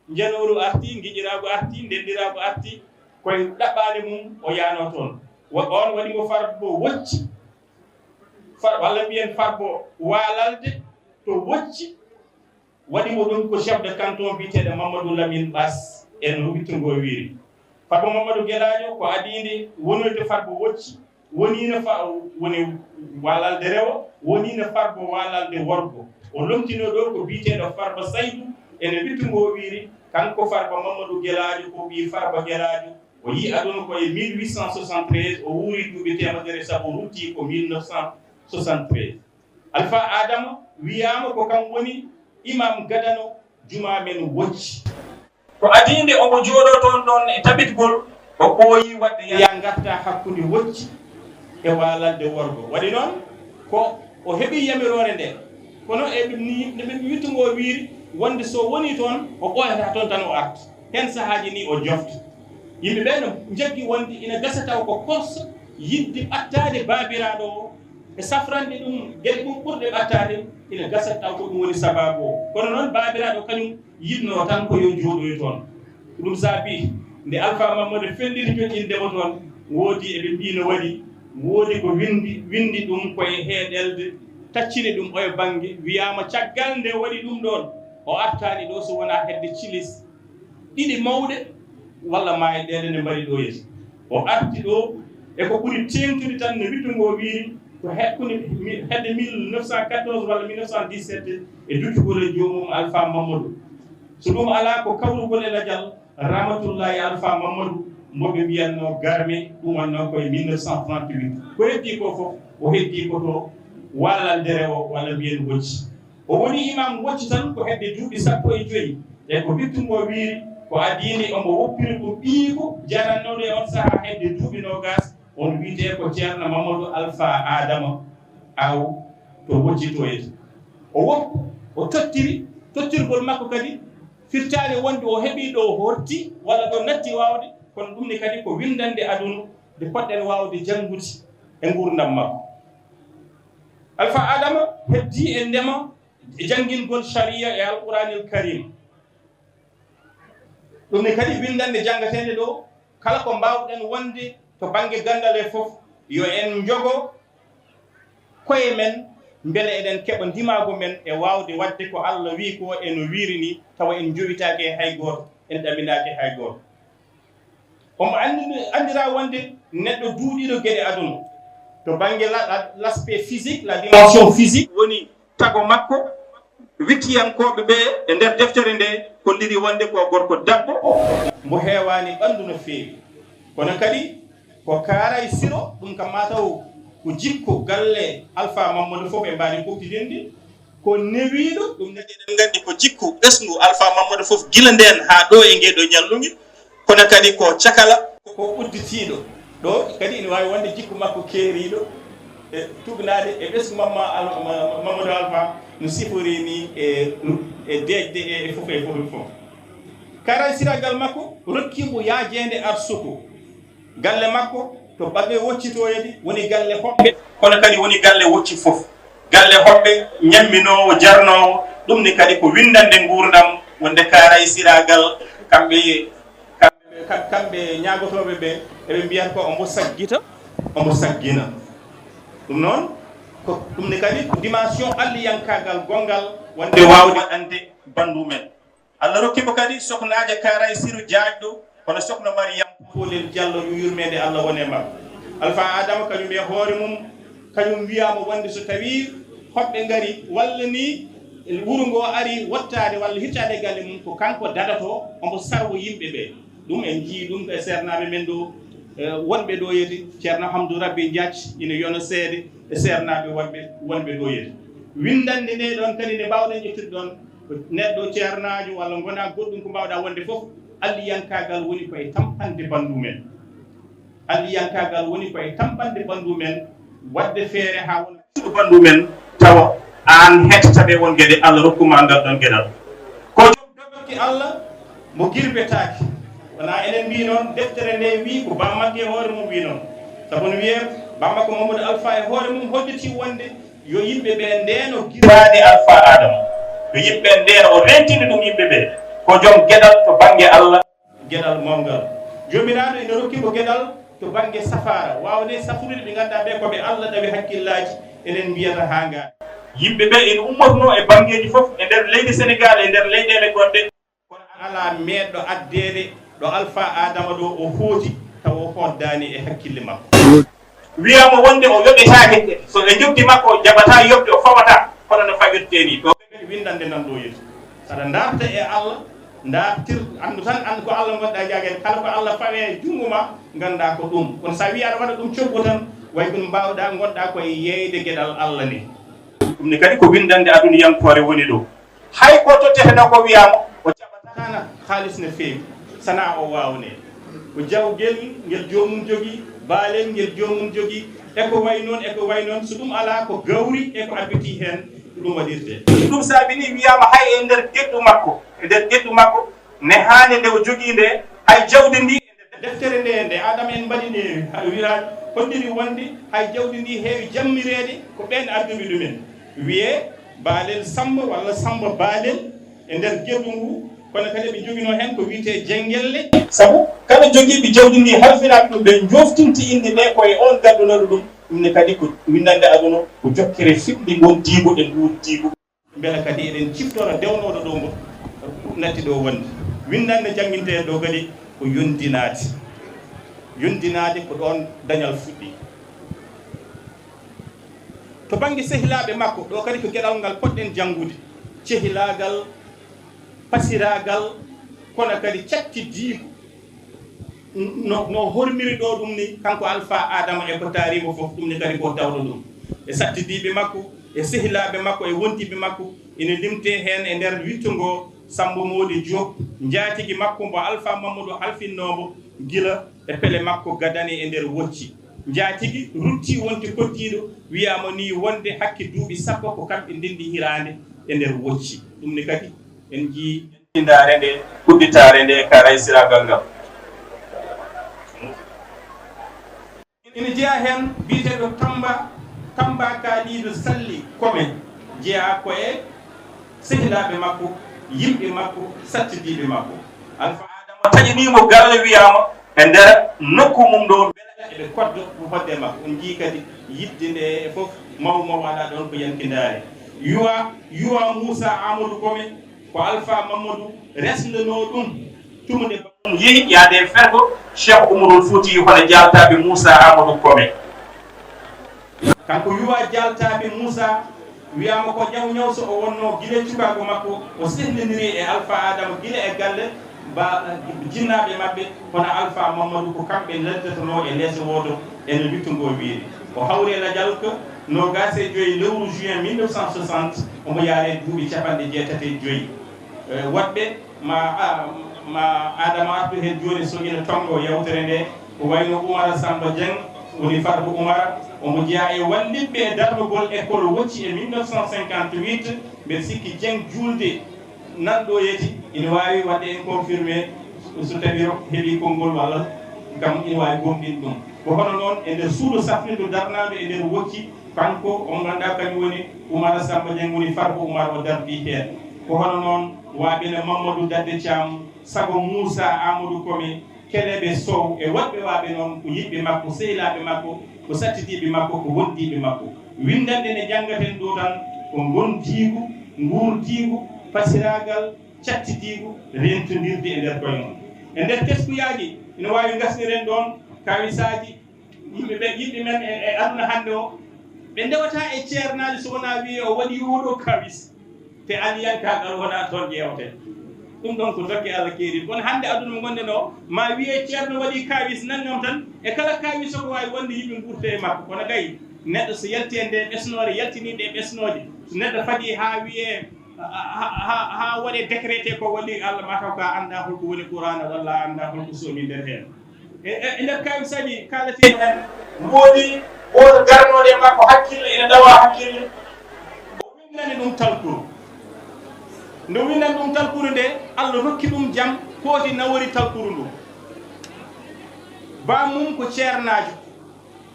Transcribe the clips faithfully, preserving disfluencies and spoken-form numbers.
Njanooru artii, ngiƴiraagu artii, ndenndiraagu artii, ko e ɗaɓɓaande mum o yahnoo toon. Wa-, oon waɗi mo farba wocci, far-, walla mbiyen farba waalalde to wocci, waɗi mo ɗum ko chef de canton biyeteeɗo Mamadou Lamine Bass en Wittungo Wiiri. Farba Mamadou Gelaajo ko adiinde wonoyde farba wocci, woniino fa-, woni waalalde rewo, woniino farba waalalde worgo. O lomtinoo ɗo ko biyeteeɗo Farba Saydu ene Wittungo Wiiri, kanko Farba Mamadou Gelaajo ko ɓii Farba Gelaajo. O yii aduna ko e mille huit cent soixante-treize, o wuuri duuɓi teemedere sabu o rutti ko mille neuf cent soixante-treize. Alfa Adama wiyaama ko kam woni imam gadano jumaa men wocci. Ko adii nde omo jooɗoo toon ɗoon e tabitgol, o ɓooyii waɗde ya ngarta hakkunde wocci e waalalde worgo. Waɗi noon ko o heɓii yamiroore nde, kono e ɗum ni, nde ɓe Wittungo Wiiri wonde so wonii toon, o ɓooyata toon tan o arta. Heen sahaaji ni o jofta. Yimɓe ɓee no njaggi wonde ina gasa taw ko korsa yiɗde ɓattaade baabiraaɗo o, e safrande ɗum geɗe ɗum ɓurɗe ɓattaade, ina gasa taw ko ɗum woni sabaabu o. Kono noon, baabiraaɗo kañum yiɗnoo tan ko yo jooɗoy toon. Ko ɗum saabi nde Alfa Mamadou fenndiri joƴƴinde mo toon, woodi eɓe mbii no waɗi, woodi ko winndi, winndi ɗum koye heeɗelde, taccini ɗum oye bannge, wiyaama caggal nde waɗi ɗum ɗoon, o artaani ɗo so wonaa hedde cilis ɗiɗi mawɗe walla maayɗeele nde mbaɗi ɗo yeeso. O arti ɗo e ko ɓuri teeŋtude tan no Wittungo Wiiri, ko hakkunde mi-, hedde mille neuf cent quatorze walla mille neuf cent dix-sept e duttugol e joomum Alfa Mamadou. So ɗum alaa ko kawrugol e lajal Ramatullahi Alfa Mamadou mo ɓe mbiyatnoo Garme, ɗum wonnoo ko e mille neuf cent trente-huit. Ko heddii ko fof, o heddii ko to Waalalde Rewo walla mbiyen Wocci. O woni imam Wocci tan ko hedde duuɓi sappo e joyi, e ko Wittungo Wiiri ko adii nde omo woppiri ko ɓiyiiko jarannooɗo e on sahaa hedde duuɓi noogaas, on wiyetee ko Ceerno Mamadou Alfa Adama Aw to Wocci to yeeso. O woppi, o tottiri, tottirgol makko kadi firtaani wonde o heɓii ɗo o horti walla ɗo natti waawde, kono ɗum ne kadi ko winndannde aduna nde poɗɗen waawde janngude e nguurndam makko. Alfa Adama heddii e ndema e janngingol Shariya e Alquraanil Karim. Ɗum ne kadi winndannde janngateende ɗo, kala ko mbaawɗen wonde to bannge ganndal e fof, yo en njogo koye men, mbele eɗen keɓa ndimaagu men e waawde waɗde ko Allah wiyi ko e no wiiri ni, tawa en njowitaaki e hay gooto, en ɗaminaaki e hay gooto. Omo anndi-, anndiraa wonde neɗɗo duuɗiiɗo geɗe aduna, to bannge la, la, l'aspect physique, la dimension physique, woni tago makko, wittiyankooɓe ɓe e nder deftere nde kolliri wonde ko gorko dabbo, mbo heewaani ɓanndu no feewi. Kono kadi ko Kaaray Siro, ɗum kam maa taw ko jikku galle Alfa Mamadou fof ɓe mbaadi kuɓtidinde, ko newiiɗo, ɗum ne eɗen nganndi ko jikku ɓesngu Alfa Mamadou fof gila ndeen haa ɗo e ngee ɗo ñallunge. Kono kadi ko cakala, ko udditiiɗo. Ɗo kadi ina waawi wonde jikku makko keeriiɗo, e tugnaade e ɓesngu Mamma Al-, Ma-, Mamadou Alfa no sifori ni e, e deeƴde e, e fof e fof e fof. Kaaray Siragal makko rokki mo yaajeende arsuku. Galle makko to baɗɗe woccitoyede woni galle hoɓɓe, kono kadi woni galle wocci fof. Galle hoɓɓe ñamminoowo, jarnoowo, ɗum ni kadi ko winndannde nguurndam wonde Kaaray Siragal, kamɓe, kamɓe, kamɓe ñaagotooɓe ɓe, eɓe mbiyata ko omo saggita, omo saggina. Ɗum noon, ko ɗum ne kadi ko dimension alliyankaagal gonngal wonde waawde waɗande banndu men. Allah rokki mo kadi soknaajo Kaaray Siru jaajɗo, hono sokna Mariyam Poolel Jallo, yo yurmeende Allah won e makko. Alfa Adama kañum e hoore mum, kañum wiyaama wonde so tawii hoɓɓe ngari walla ni wuro ngo ari wottaade walla hittaade galle mum, ko kanko dadatoo, omo sarwo yimɓe ɓe. Ɗum en njiyii ɗum e seernaaɓe men ɗo, eh, wonɓe ɗo yeeti, Ceerno Hamdou Rabbi Jaac ina yona seede e seernaaɓe wonɓe, wonɓe ɗo yeeti. Winndannde nde ɗon kadi nde mbaawɗen ƴettude ɗon, neɗɗo ceernaajo walla ngonaa goɗɗum ko mbaawɗaa wonde fof, alliyankaagal woni ko e tampanɗe banndu men. Alliyankaagal woni ko e tampanɗe banndu men, waɗde feere haa wona ɓanndu men, tawa aan hettata ɓe won geɗe, Allah rokku ma ngal ɗon geɗal. Ko joom dokke Allah mo girbetaake. Wonaa enen mbii noon, deftere nde wii ko Bammakko e hoore mum wii noon. Sabu no wiyee, Bammakko Mamadou Alfa e hoore mum holliti wonde yo yimɓe ɓe ndeeno giraade Alfa Adama. Yo yimɓe ɓe ndeeno, o reentini ɗum yimɓe ɓe. Ko jom geɗal to bannge Allah. Geɗal mawngal. Joomiraaɗo ina rokki mo geɗal to bannge safaara, waawde safrude ɓe ngannduɗaa ɓe ko ɓe Allah ɗawi hakkillaaji, eɗen mbiyata haa ngaari. Yimɓe ɓe ina ummotonoo e banngeeji fof e nder leydi Senegaal, e nder leyɗeele goɗɗe. Kono alaa meeɗɗo addeede ɗo Alfa Adama ɗo o hooti, tawa o hooddaani e hakkille makko. Wiyaama wonde o yoɓetaake, so ɓe njoɓdi makko o jaɓataa yoɓde, o fawataa, kono no fawirtee nii. Ɗo kadi winndannde nan ɗo yeeso. Saɗa ndaarta e Allah, ndaartir, anndu tan, anndu ko Allah ngonɗaa jaageede. Kala ko Allah fawi e junngo ma, nganndaa ko ɗum. Kono so a wii aɗa waɗa ɗum coggu tan, way kono mbaawɗaa, ngonɗaa ko e yeeyde geɗal Allah ni. Ɗum ne kadi ko winndannde aduniyankoore woni ɗo. Hay gooto tefeno ko wiyaama o jaɓataana, haalis no feewi, sanaa o waawnee. Ko jawgel ngel joomum jogii, baalel ngel joomum jogii, e ko way noon, e ko way noon. So ɗum alaa, ko gawri e ko abbitii heen, ko ɗum waɗirtee. Ɗum saabi ni wiyaama hay e nder geɗɗu makko, e nder geɗɗu makko, nehaande nde o jogii nde, hay jawdi ndi. Deftere nde, nde Adama en mbaɗi nde, ha wira, holɗini wonde hay jawdi ndi heewi jammireede ko ɓeen ardiiɓe ɗumen. Wiyee Baalel Sammba walla Sammba Baalel e nder geɗu ngu, kono kadi ɓe njoginoo heen ko wiyetee Jengelle. Sabu kala jogiiɓe jawdi ndi halfinaaɓe ɗum, ɓe njoftinti innde nde ko e oon gaddunooɗo ɗum. Ɗum ne kadi ko winndannde aduna, ko jokkere fiɓnde ngondiigu e nguurdiigu. Mbela kadi eɗen ciftora dewnooɗo ɗo mo natti ɗo wonde. Winndannde janngintee ɗo kadi ko yondinaade. Yondinaade ko ɗoon dañal fuɗɗi. To bannge sehilaaɓe makko, ɗo kadi ko geɗal ngal poɗɗen janngude. Cehilaagal, pasiraagal, kono kadi cattidiigu. No, no hormiri ɗo ɗum ni, kanko Alfa Adama e ko taariima fof, ɗum ni kadi ko tawɗo ɗum. E sattidiiɓe makko, e sehilaaɓe makko, e wondiiɓe makko, ina limtee heen e nder wittu ngo Sammba Moodi Joob, njaatigi makko mbo Alfa Mammadu halfinnoo mbo gila e pele makko gadane e nder wocci. Njaatigi ruttii wonti koddiiɗo, wiyaama ni wonde hakke duuɓi sappo ko kamɓe ndenndi hiraande e nder wocci. Ɗum ni kadi en njii. Ndaare nde, udditaare nde, ka raysiraagal ngal. Ina jeyaa heen biyeteeɗo Tamba, Tamba Kaaliidu Salli Kome, jeyaa ko e sehilaaɓe makko, yimɓe makko, sattidiiɓe makko. Alfa Adama taƴanii mo galle wiyaama e nder nokku mum ɗo, mbela eɓe koddo mo hoɗde makko. On njii kadi yiɗde nde e fof, maw maw alaa ɗoon ko yankindaare. Yuwa, yuwa Muusa Amadou Kome, ko Alfa Mamadou resndanoo ɗum tuma nde bamum yehi yaade e fergo Cheikh Oumarul Fouti hono jaaltaaɓe Moussa Amadou Kome. Kanko yuwa jaaltaaɓe Moussa, wiyaama ko ñaw ñaw so o wonnoo gila cukaagu makko, o sehndiniri e Alfa Adama gila e galle ba, jinnaaɓe maɓɓe, kono Alfa Mamadou ko kamɓe leltotonoo e leeso wooto ene wittu ngoo wiiri. O hawri e lajal ko noogaas e joy lewru juin mille neuf cent soixante, omo yaare duuɓi capanɗe jeetati e joy. Eh, woɗɓe ma, a, ma Adama artu heen jooni so ina tonngo yewtere nde, ko wayno Oumar Samba Dieng woni Farba Oumar, omo jeyaa e wallitɓe e darnugol école Wocci e mille neuf cent cinquante-huit, mbeɗa sikki Dieng Juulde nan ɗo yeeti, ina waawi waɗde en confirmé so tawi rok heɓi konngol walla kam ina waawi gomɗin ɗum. Ko hono noon e nder suudu safrirdu darnaandu e nder Wocci, kanko on ngannduɗaa kañum woni Oumar Samba Dieng woni Farba Oumar o dardii heen. Ko hono noon waaɓe no Mamadou Dadde Thiam, Sago Moussa Amadou Kome, Kelebe Sow e woɗɓe waaɓe noon ko yiɗɓe makko, sehilaaɓe makko, ko sattidiiɓe makko, ko wondiiɓe makko. Winndanɗe nde njanngaten ɗo tan ko ngondiigu, nguurdiigu, pasiraagal, cattidiigu, rentondirde e nder koye mum. E nder teskuyaaji ina waawi ngasniren ɗoon kaawisaaji yimɓe ɓe, yimɓe men e, e aduna hannde o, ɓe ndewataa e ceernaaji so wonaa wiyee o waɗi oɗo kaawis. Te aliyankaagal wonaa toon ƴeewte. Ɗum ɗoon ko dokke Allah keeriiɗe. Kono hannde aduna mo ngonɗen o, ma wiyee ceerno waɗii kaawis nanngam tan, e kala kaawis o ko waawi wonde yimɓe nguurta e makko. Kono kay, neɗɗo so yalti e nde ɓesnoore, yaltinii ɗe ɓesnooje, so neɗɗo fadii haa wiyee, haa, haa, haa waɗee décrété ko wali Allah, ma taw ka anndaa holko woni Quraana walla a anndaa holko soomi nder heen. E, e, e nder kaawis aji kaalateeɗi heen, woodi wooto darnooɗo e makko hakkille, ina dawa hakkille. O winndani ɗum talkuru. Nde o winndani ɗum talkuru nde, Allah rokki ɗum jam, hooti nawori talkuru ndu. Ba mum ko ceernaajo.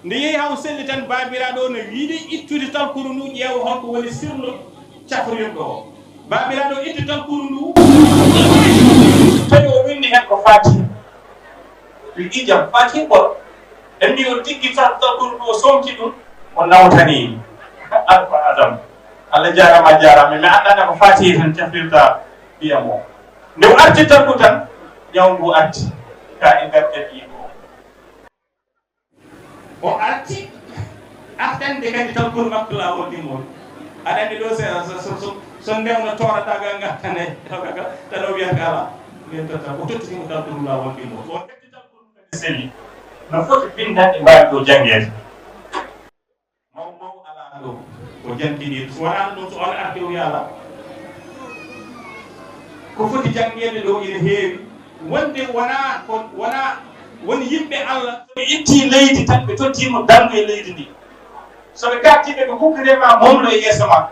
Nde yehi haa o selli tan, baabiraaɗo o no yiɗi ittude talkuru ndu, ƴeewa holko woni sirlu cafrirɗo o. Baabiraaɗo itti talkuru ndu, tawi o winndi heen ko Faatiha. Wi ijam Faatiha ɓoro. Ɓe mbi o tiggi tal-, talkuru ndu, o somti ɗum, o nawtani Alfa Adam. Allah jaaraama, a jaaraama. Mi anndaani ko Faatiha tan cafrirta ɓiyam o. Nde o arti talku tan, ñaw ngu arti. Ka e garɗe ɗi ko. O arti artande kadi talkuru makko laawol ɗimmol. Aɗa anndi ɗo so, so, so, so, so ndewno toorata ga ngartane, tan o wiyata alaa. Min totta, o tottiti mo talkuru laawol ɗimmol. O heɓti talkuru kadi seli. No foti binndande mbaawi ɗo janngeede. Maw maw alaa ɗo, o jantini. So wonaa ɗum, so on arti o wiya alaa. Ko foti janngeede ɗo ina heewi. Wonde wonaa ko, wonaa won yimɓe Allah. Ɓe itti leydi tan, ɓe totti mo darngo e leydi ndi. So ɓe kaatti ɓe, ɓe kukkiree ma mawɗo e yeeso ma.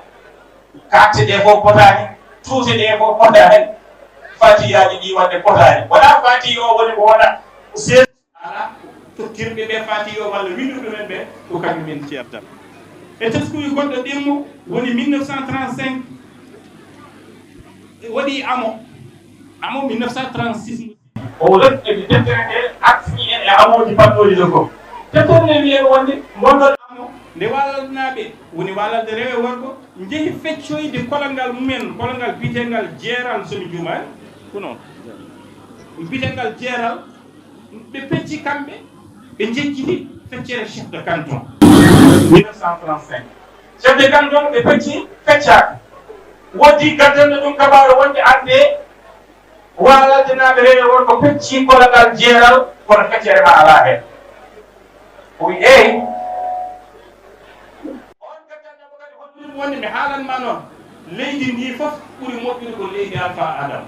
Katte ɗe fof potaani, tuute ɗe fof potaani. Fatiyaaji ɗi waɗde potaani. Wonaa fatiya o woni ko wona. Alaa, tottirɓe ɓe Faatiha o walla winndurɓe men ɓe, ko kamɓe men ceertal. E teskuuji goɗɗo ɗimmo woni mille neuf cent trente-cinq, waɗi amo, amo mille neuf cent trente-six. O rokki deftere nde artini en e amooji fannooji ɗo fof. Deftere nde wiyen wonde ngol ɗon amo. Nde waalalnaaɓe woni waalalde rewo e worgo, njehi feccoyde kolongal mumen, kolongal biyeteengal Jeeral, so mi juumaani, ko noon. Biyeteengal Jeeral, ɓe pecci kamɓe, ɓe njejjiti feccere chef de canton. Mille neuf cent trente-cinq. Chef de canton ɓe pecci, feccaaka. Woodi gaddanɗo ɗum kabaaru wonde arde waalaldenaaɓe rewo e worgo pecci kolongal Jeeral, kono feccere ma alaa heen. O wi, eey. On gaddanɗo mo kadi hollude wonde mi haalan ma noon, leydi ndi fof ɓuri moƴƴude ko leydi Alfa Adam.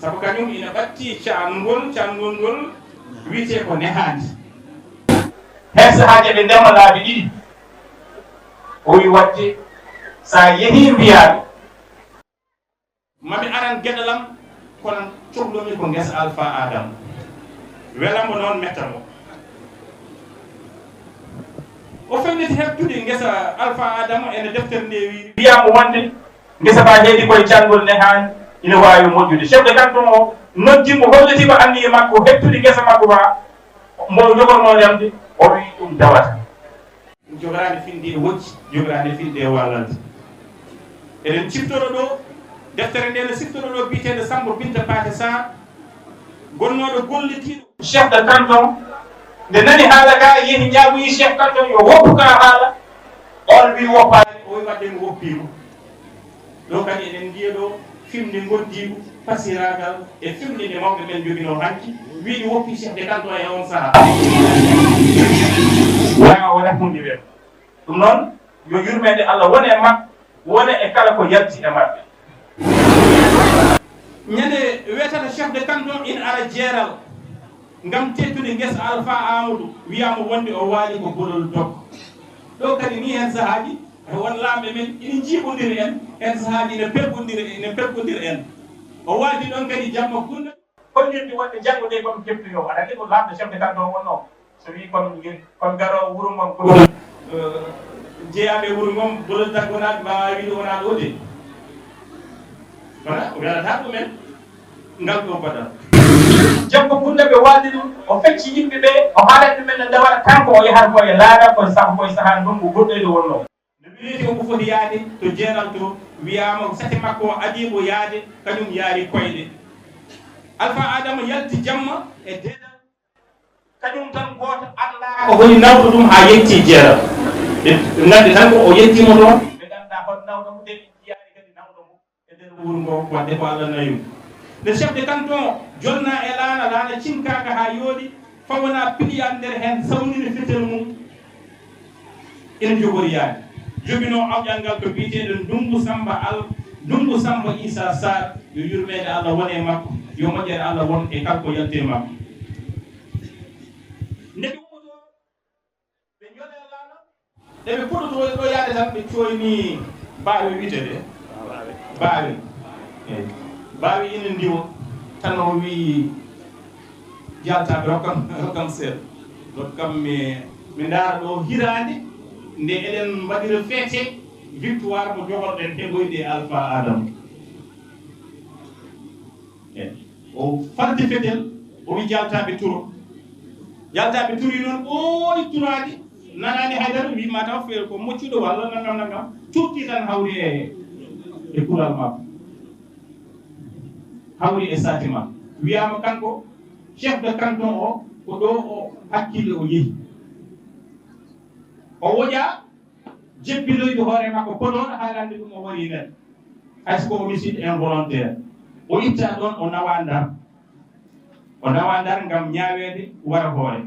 Sabu kañum ina ɓatti caangol, caangol ngol wiyetee ko nehaandi. Heen sahaaji eɓe ndema laabi ɗiɗi. O wi, waɗde so a yehii mbiyaa ɓe. Mami aran geɗal am, kono cohlomi ko ngesa Alfa Adama. Wela mo noon, metta mo. O felliti heɓtude ngesa Alfa Adama ene deftere nde wiiri. Wiyaama wonde ngesa ba heedi koye caangol nehaani, ina waawi moƴƴude. Chef de canton o noddi mo, holliti mo anniye makko heɓtude ngesa makko ba, mbo jogornoo remde, o wi ɗum dawata. Jogaani finde e wojji, jogaani finde e waalalde. Eɗen ciftoro ɗo, deftere nde no siftoro ɗo biyeteeɗo Sammba Binta Paate Saar, gonnooɗo gollitiiɗo. Chef de canton, nde nani haala ka, yehi ñaagoyi chef canton yo woppu ka haala, on wi woppaani, o wi waɗde mi woppii mo. Ɗo kadi eɗen njiya ɗo fimde ngoddiigu, fasiraagal e fimde nde mawɓe men njoginoo hanki, wiide woppi chef de canton e on sahaa. Wona o rafmundi ɓe. Ɗum noon, yo yurmeende Allah wone e makko, wone e kala ko yalti e maɓɓe. Ñande weetata chef de canton ina ara Jeeral ngam teettude ngesa Alfa Amadou, wiyaama wonde o waali ko bolol dok. Ɗo kadi ni heen sahaaji, won laamɓe men ina njiiɓondiri en, heen sahaaji ina pergondiri, ina pergondiri en. O waaldi ɗoon kadi jamma gunda. Hollirde wonde janngo nde kono keptuyo, aɗa anndi ko laamɗo chef de canton wonnoo. So wii kono ngel, kono garoowo wuro mon ko ɗum, eh, jeyaaɓe wuro mon, bolol daggonaaɓe, mbaawaa wiide wonaa ɗo de. Kono o welata ɗumen ngal ɗo badal. Jamma gunda ɓe waaldi ɗum, o fecci yimɓe ɓe, o haalani ɗumen no ndewata, kanko o yahata ko e laana, kono sabu koye sahaa ndonngu goɗɗoyde wonnoo. No wiyeeti omo foti yahde to Jeeral to, wiyaama sate makko o adii mo yahde, kañum yaari koyɗe. Alfa Adama yalti jamma e deedal. Kañum tan gooto anndaa ko woni nawɗo ɗum haa yetti Jeeral. Ɓe, ɓe nganndi tan ko o yetti mo ɗoon. Ɓe nganndaa hol nawɗo mo, ɓe njiyaani kadi nawɗo mo e nder wuro ngo, waɗde ko Allah nawi mo. Nde chef de canton jolnaa e laana, laana cinkaaka haa yooɗi, fawanaa piliyaan nder heen, sawnini fetel mum. Ina jogori yaade. Jogino awƴal ngal ko biyeteeɗo Ndunngu Sammba Al-, Ndunngu Sammba Issa Sarr, yo yurmeende Allah won e makko, yo moƴƴere Allah won e kala ko yalti e makko. Nde ɓe ummotoo, ɓe njolaa laana, nde ɓe puɗɗotoo ɗo yaade tan, ɓe cooyni baawe wiyetee de. Baawe. Eey. Baawe ina ndiwa, tan o wii, "Yaltaaɓe, rokkam, rokkam seeɗa. Rokkam mi, mi ndaara ɗo hiraande, nde eɗen mbaɗira feete victoire mo jogorɗen heɓoyde e Alfa Adama." O faddi fetel, o wi jaltaaɓe turo. Jaltaaɓe turi noon, ɓooyi turaade, nanaani haydara, wiima taw feere ko moccuɗo walla nangam nangam, turti tan hawri e, e kural makko. Hawri e saati makko. Wiyaama kanko, chef de canton o, ko ɗo o hakkille o yehi. O woƴa, jebbiloyde hoore makko Podor, haalande ɗum o waɗi nder. Hay so ko homicide involontaire. O itta ɗoon, o nawa Ndar. O nawa Ndar ngam ñaaweede wara hoore.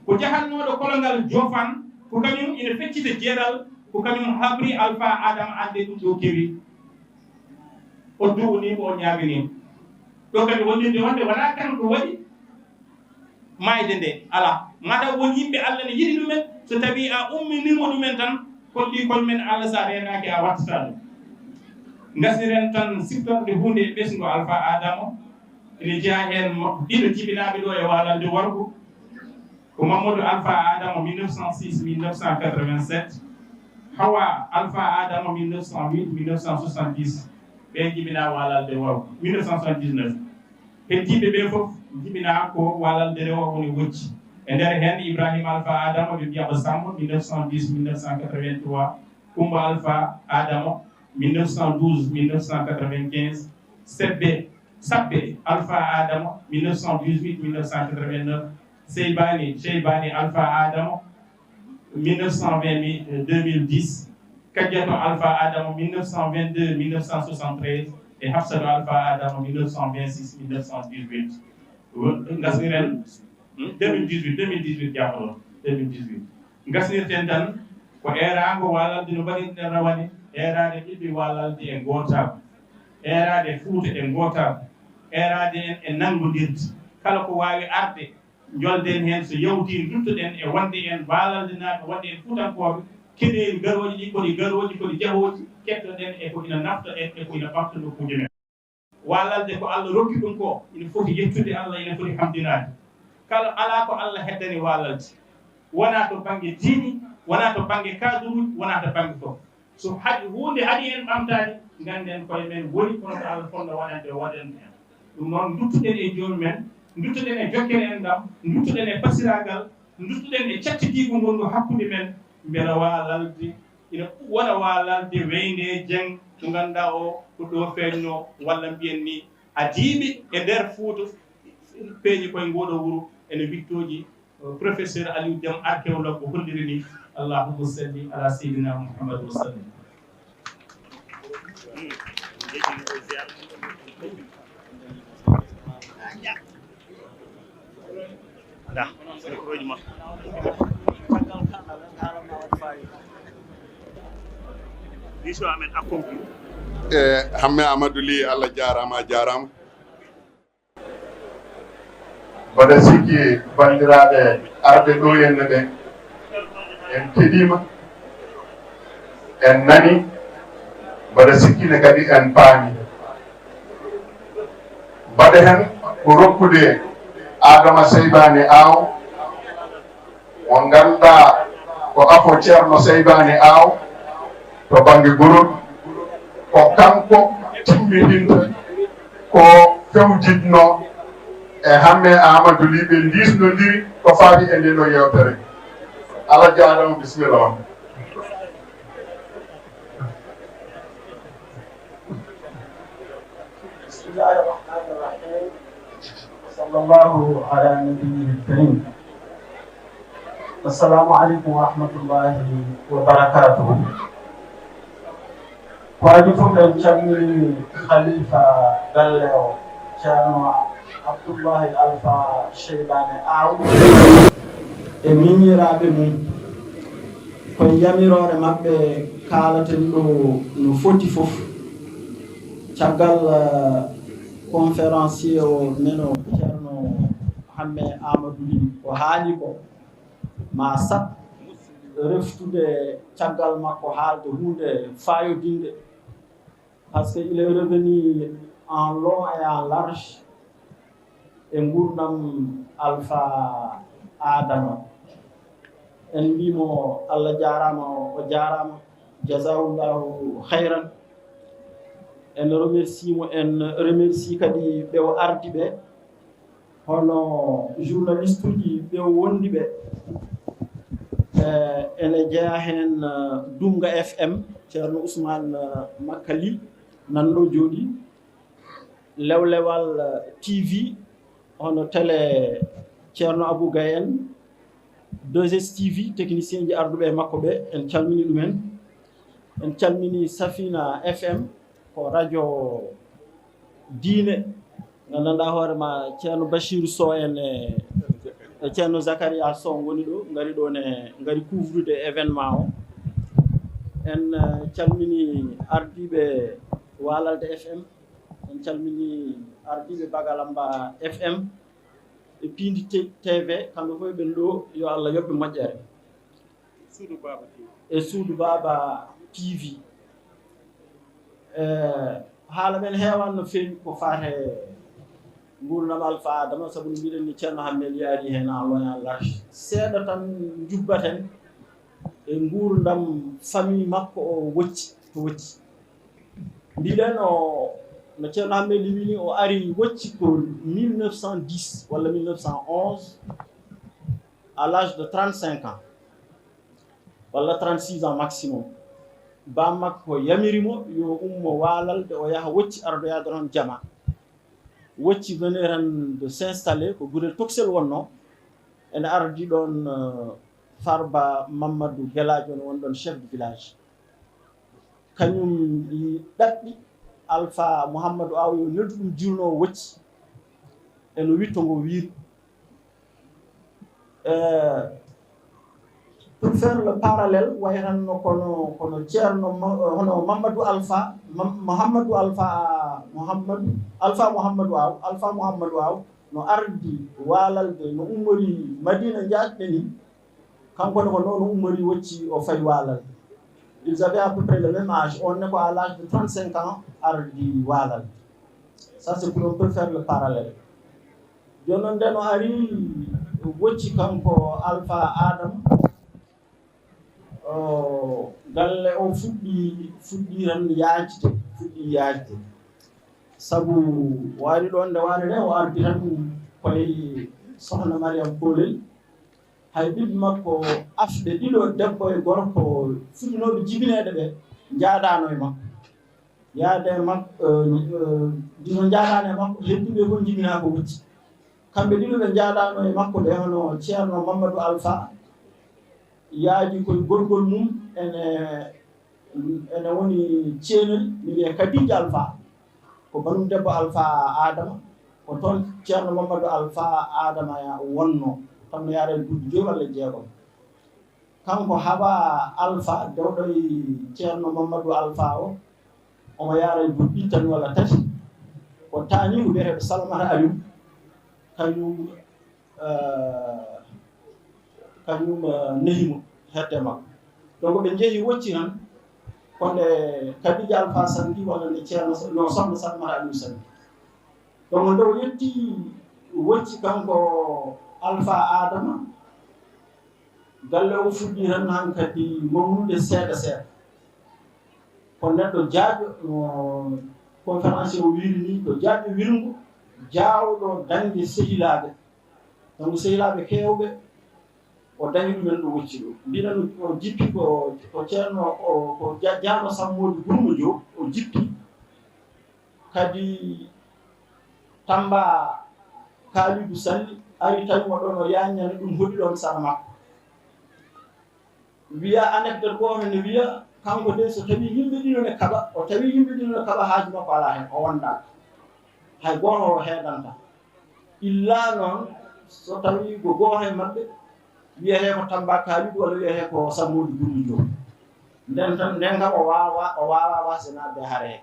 Ko jahannooɗo kolongal Joofan, ko kañum ina feccita jeeral, ko kañum habri Alfa Adama ande ɗum ɗo kewi. O duwni mo, o ñaawini mo. Ɗo kadi wondirde wonde wonaa kanko waɗi maayde nde, alaa. Mataw won yimɓe Allah ne yiɗi ɗumen, so tawi a umminii mo ɗumen tan, kollii koye men Allah, so a reenaaki a wattataa ɗum. Ngasniren tan siftorde huunde e ɓesngu Alfa Adama, ene jeyaa heen mo-, ɗiɗo jibinaaɓe ɗo e Waalalde Worgo, ko Mamadou Alfa Adama mille neuf cent six mille neuf cent quatre-vingt-sept, Hawa Alfa Adama mille neuf cent huit mille neuf cent soixante-dix, ɓe jibinaa Waalalde Worgo mille neuf cent soixante-dix-neuf. Heddiiɓe ɓe fof jibinaa ko Waalalde Rewo woni wojji. E nder heen Ibrahima Alfa Adama, ɓe mbiya ko Samb, mille neuf cent dix mille neuf cent quatre-vingt-trois, Kumba Alfa Adama, mille neuf cent douze mille neuf cent quatre-vingt-quinze, Sebbe, Sabbe Alfa Adama, mille neuf cent dix-huit mille neuf cent quatre-vingt-neuf, Seybani, Seybani Alfa Adama, mille neuf cent vingt, deux mille dix, Kadiatou Alpha Adama, mille neuf cent vingt-deux mille neuf cent soixante-treize, e Hafsatou Alpha Adama, mille neuf cent vingt-six mille neuf cent dix-huit. Ngasniren, hmm, deux mille dix-huit, deux mille dix-huit, jaafoɗon, deux mille dix-huit. Ngasnirten tan ko eeraango Waalalde no mbaɗirɗen rawane, eeraade ɓiɓɓe Waalalde e ngootaagu, eeraade Fuuta e ngootaagu, eeraade en e nanngondirde. Kala ko waawi arde, njolden heen, so yawtii, nduttoɗen e wonde en Waalaldenaaɓe, wonde en Fuutankooɓe, keɗen garooji ɗi, ko ɗi garooji, ko ɗi jahooji, kettoɗen e ko ina nafta en, e ko ina ɓamta nokkuuje men. Waalalde ko Allah rokki ɗum ko, ina foti yettude Allah, ina foti hamdinaade. Kala, alaa ko Allah heddani Waalalde. Wonaa to bannge diini, wonaa to bannge kaaduruuji, wonaa to bannge fof. So haɗi, huunde haɗi en ɓamtaade, ngannden koye men woni kono ko Allah fotnoo waɗande o waɗande en. Ɗum noon, nduttuɗen e joomum en, nduttuɗen e jokkere enɗam, nduttuɗen e pasiraagal, nduttuɗen e cattidiigu ngonɗo hakkunde men, mbela Waalalde ina wona Waalalde Weynde Jeŋ, mo ngannduɗaa o ko ɗo feeñnoo, walla mbiyen ni adiiɓe e nder Fuuta peeñi koye ngooɗoo wuro ene wittooji. Professeur Aliou Deme, archéologue, o holliri ni. Allahumma salli ala sayyidina Muhammad wa sallim. Da, microji ma. Diiso amen akkonki. E, Hamme Amadou Ly, Allah jaaraama, a jaaraama. Mbaɗa sikki banndiraaɓe arɓe ɗo henna ɓe, en keɗiima, en nani, mbaɗa sikki ne kadi en paami. Mbaɗa heen ko rokkude Adama Seybani Aw, mo ngannduɗaa ko afo Ceerno Seybani Aw to bannge gorol, ko kanko timmitinta ko fewjitno e Hamme Amadou Ly, ɓe ndiisnondiri ko faati e ndee ɗoo yeewtere. Allah jaaraama, bisimilla on. بسم الله الرحمن الرحيم. وصلى الله على نبيه الكريم. السلام عليكم ورحمة الله وبركاته. Ko adii fof, en calminii Khalifa galle o, Ceerno Abdullahi Alfa Seybani Aw, e miñiraaɓe mum. Ko e yamiroore maɓɓe kaalaten ɗo no foti fof. Caggal, eh, conférencier o, men o Ceerno Hamme Amadou Ly, ko haali ko, ma saɗ reftude caggal makko haalde huunde faayodinde, parce que il est revenu en long et en large e nguurndam Alfa Adama. En mbiimo Allah jaaraama, o jaaraama, jazahullahu khayran. En remercie mo, en remercie kadi ɓe o ardi ɓe, Hono journaliste uji ɓe o wondi ɓe, eh, ene jeyaa heen, eh, Dunga F M, Ceerno Ousmane, eh, Makali, nan ɗo jooɗi. Lewlewal, eh, T V, hono télé Ceerno Abou Gaye en, deux S T V, technicien ji arduɓe e makko ɓe, en calmini ɗumen. En calmini Safina F M, ko radio diine, nganndanɗaa hoore ma Ceerno Bachirou Sow en e, e Ceerno Zakaria Sow ngoni ɗo, ngari ɗo ne, ngari couvrude événement o. En, eh, calmini ardiiɓe Waalalde F M, en calmini ardiiɓe Bagalamba F M e Piindi T-, T V, kamɓe fof ɓen ɗo, yo Allah yoɓ ɓe moƴƴere. Suudu Baaba T V. E Suudu Baaba T V. Eh, haala men heewan no feewi ko faate nguurndam Alfa Adama, sabu no mbiɗen ni Ceerno Hammel yaari heen en loin large. Seeɗa tan njubbaten e nguurndam famille makko o wocci, to wocci. Mbiɗen o, no Ceerno Hammel wini, o ari wocci ko mille neuf cent dix walla mille neuf cent onze, à l'âge de trente-cinq ans, walla trente-six ans maximum. Baam makko yamiri mo yo ummo Waalalde, o yaha wocci, ardoyaade toon jama. Wocci venir tan de s'installer, ko gurel toksel wonno, ene ardi ɗoon, eh, Farba Mamadou Gelaajo, no won ɗoon chef de village. Kañum ɗaɓɓi Alfa Mouhamadou Aw yo neldu ɗum juulnoowo wocci, e no witto ngo wiiri. Eh, pour faire le parallèle, way tan no kono, kono Ceerno Ma-, hono Mamadou Alfa, Ma-, Mouhamadou Alfa, Mouhamadou, Alfa Mouhamadou Aw, Alfa Mouhamadou Aw no ardi Waalalde, no ummori Madina Njaacɓe ni, kanko ne ko noon o ummori wocci o fayi Waalalde. Ils avaient à peu près le même âge. On ne ko à l'âge de trente-cinq ans ardi Waalalde. Ça, c'est pour un peu faire le parallèle. Jooni noon, nde no ari wocci kanko Alfa Adama, o, galle o fuɗɗi, fuɗɗi tan yaajde, fuɗɗi yaajde. Sabu waali ɗoon nde waali nde, o ardi tan koye Sohna Mariam Koolel. Hay ɓiɓɓe makko afɓe ɗiɗo, debbo e gorko, fuɗɗinooɓe jibineede ɓe, njaadaano e makko. Yaade e makko, eh, eh, dino njaadaano e makko, hedduɓe fof njibinaa ko wocci. Kamɓe ɗiɗo ɓe njaadaano e makko ɓe, hono Ceerno Mamadou Alfa, yaaji koye gorgol mum, ene, ene woni ceenel, mi wiya Kadija Alfa. Ko banum debbo Alfa Adama, ko toon Ceerno Mamadou Alfa Adama ya wonno, tan no yaara e duuɓi joyi walla jeegom. Kanko haɓa Alfa, dewɗo e Ceerno Mamadou Alfa o, omo yaara e duuɓi ɗiɗi tan walla tati. Ko taani ko wiyeteeɗo Salamata Aliou, kañum, eh, kañum, eh, nehi mo hedde makko. Donc ɓe njehi wocci tan, ko nde Kadija Alfa sanki walla nde Ceerno Sa-, no Sohna Salamata Aliou sanki. Donc nde o yetti wocci kanko Alfa Adama, galle o fuɗɗi tan hankadi mawnude seeɗa seeɗa. Ko neɗɗo jaajɗo, no conférencier o wiiri ni, ko jaajɗo wirngo, jaawɗo dañde sehilaaɓe. Donc sehilaaɓe keewɓe, o dañi ɗumen ɗo wocci ɗo. Mbiɗen o jippi ko, ko ceerno, o, ko ja-, jaano Sammoodi Gurmo Joob, o jippi. Kadi Tamba Kaalidu Salli ari tawi mo ɗon, o yaññani ɗum hoɗi ɗon sara makko. Wiya anecdote gooto ne wiya, kanko de so tawi yimɓe ɗiɗo ne kaɓa, o tawi yimɓe ɗiɗo ne kaɓa, haaju makko alaa heen, o wondaaka. Hay gooto o heedanta. Illa noon, so tawi ko gooto e maɓɓe, wiyetee ko Tamba Kaalidu walla wiyetee ko Sammoodi Gurmo Joob. Nden tan, nden kam o waawa, o waawa wasde naatde hare hee.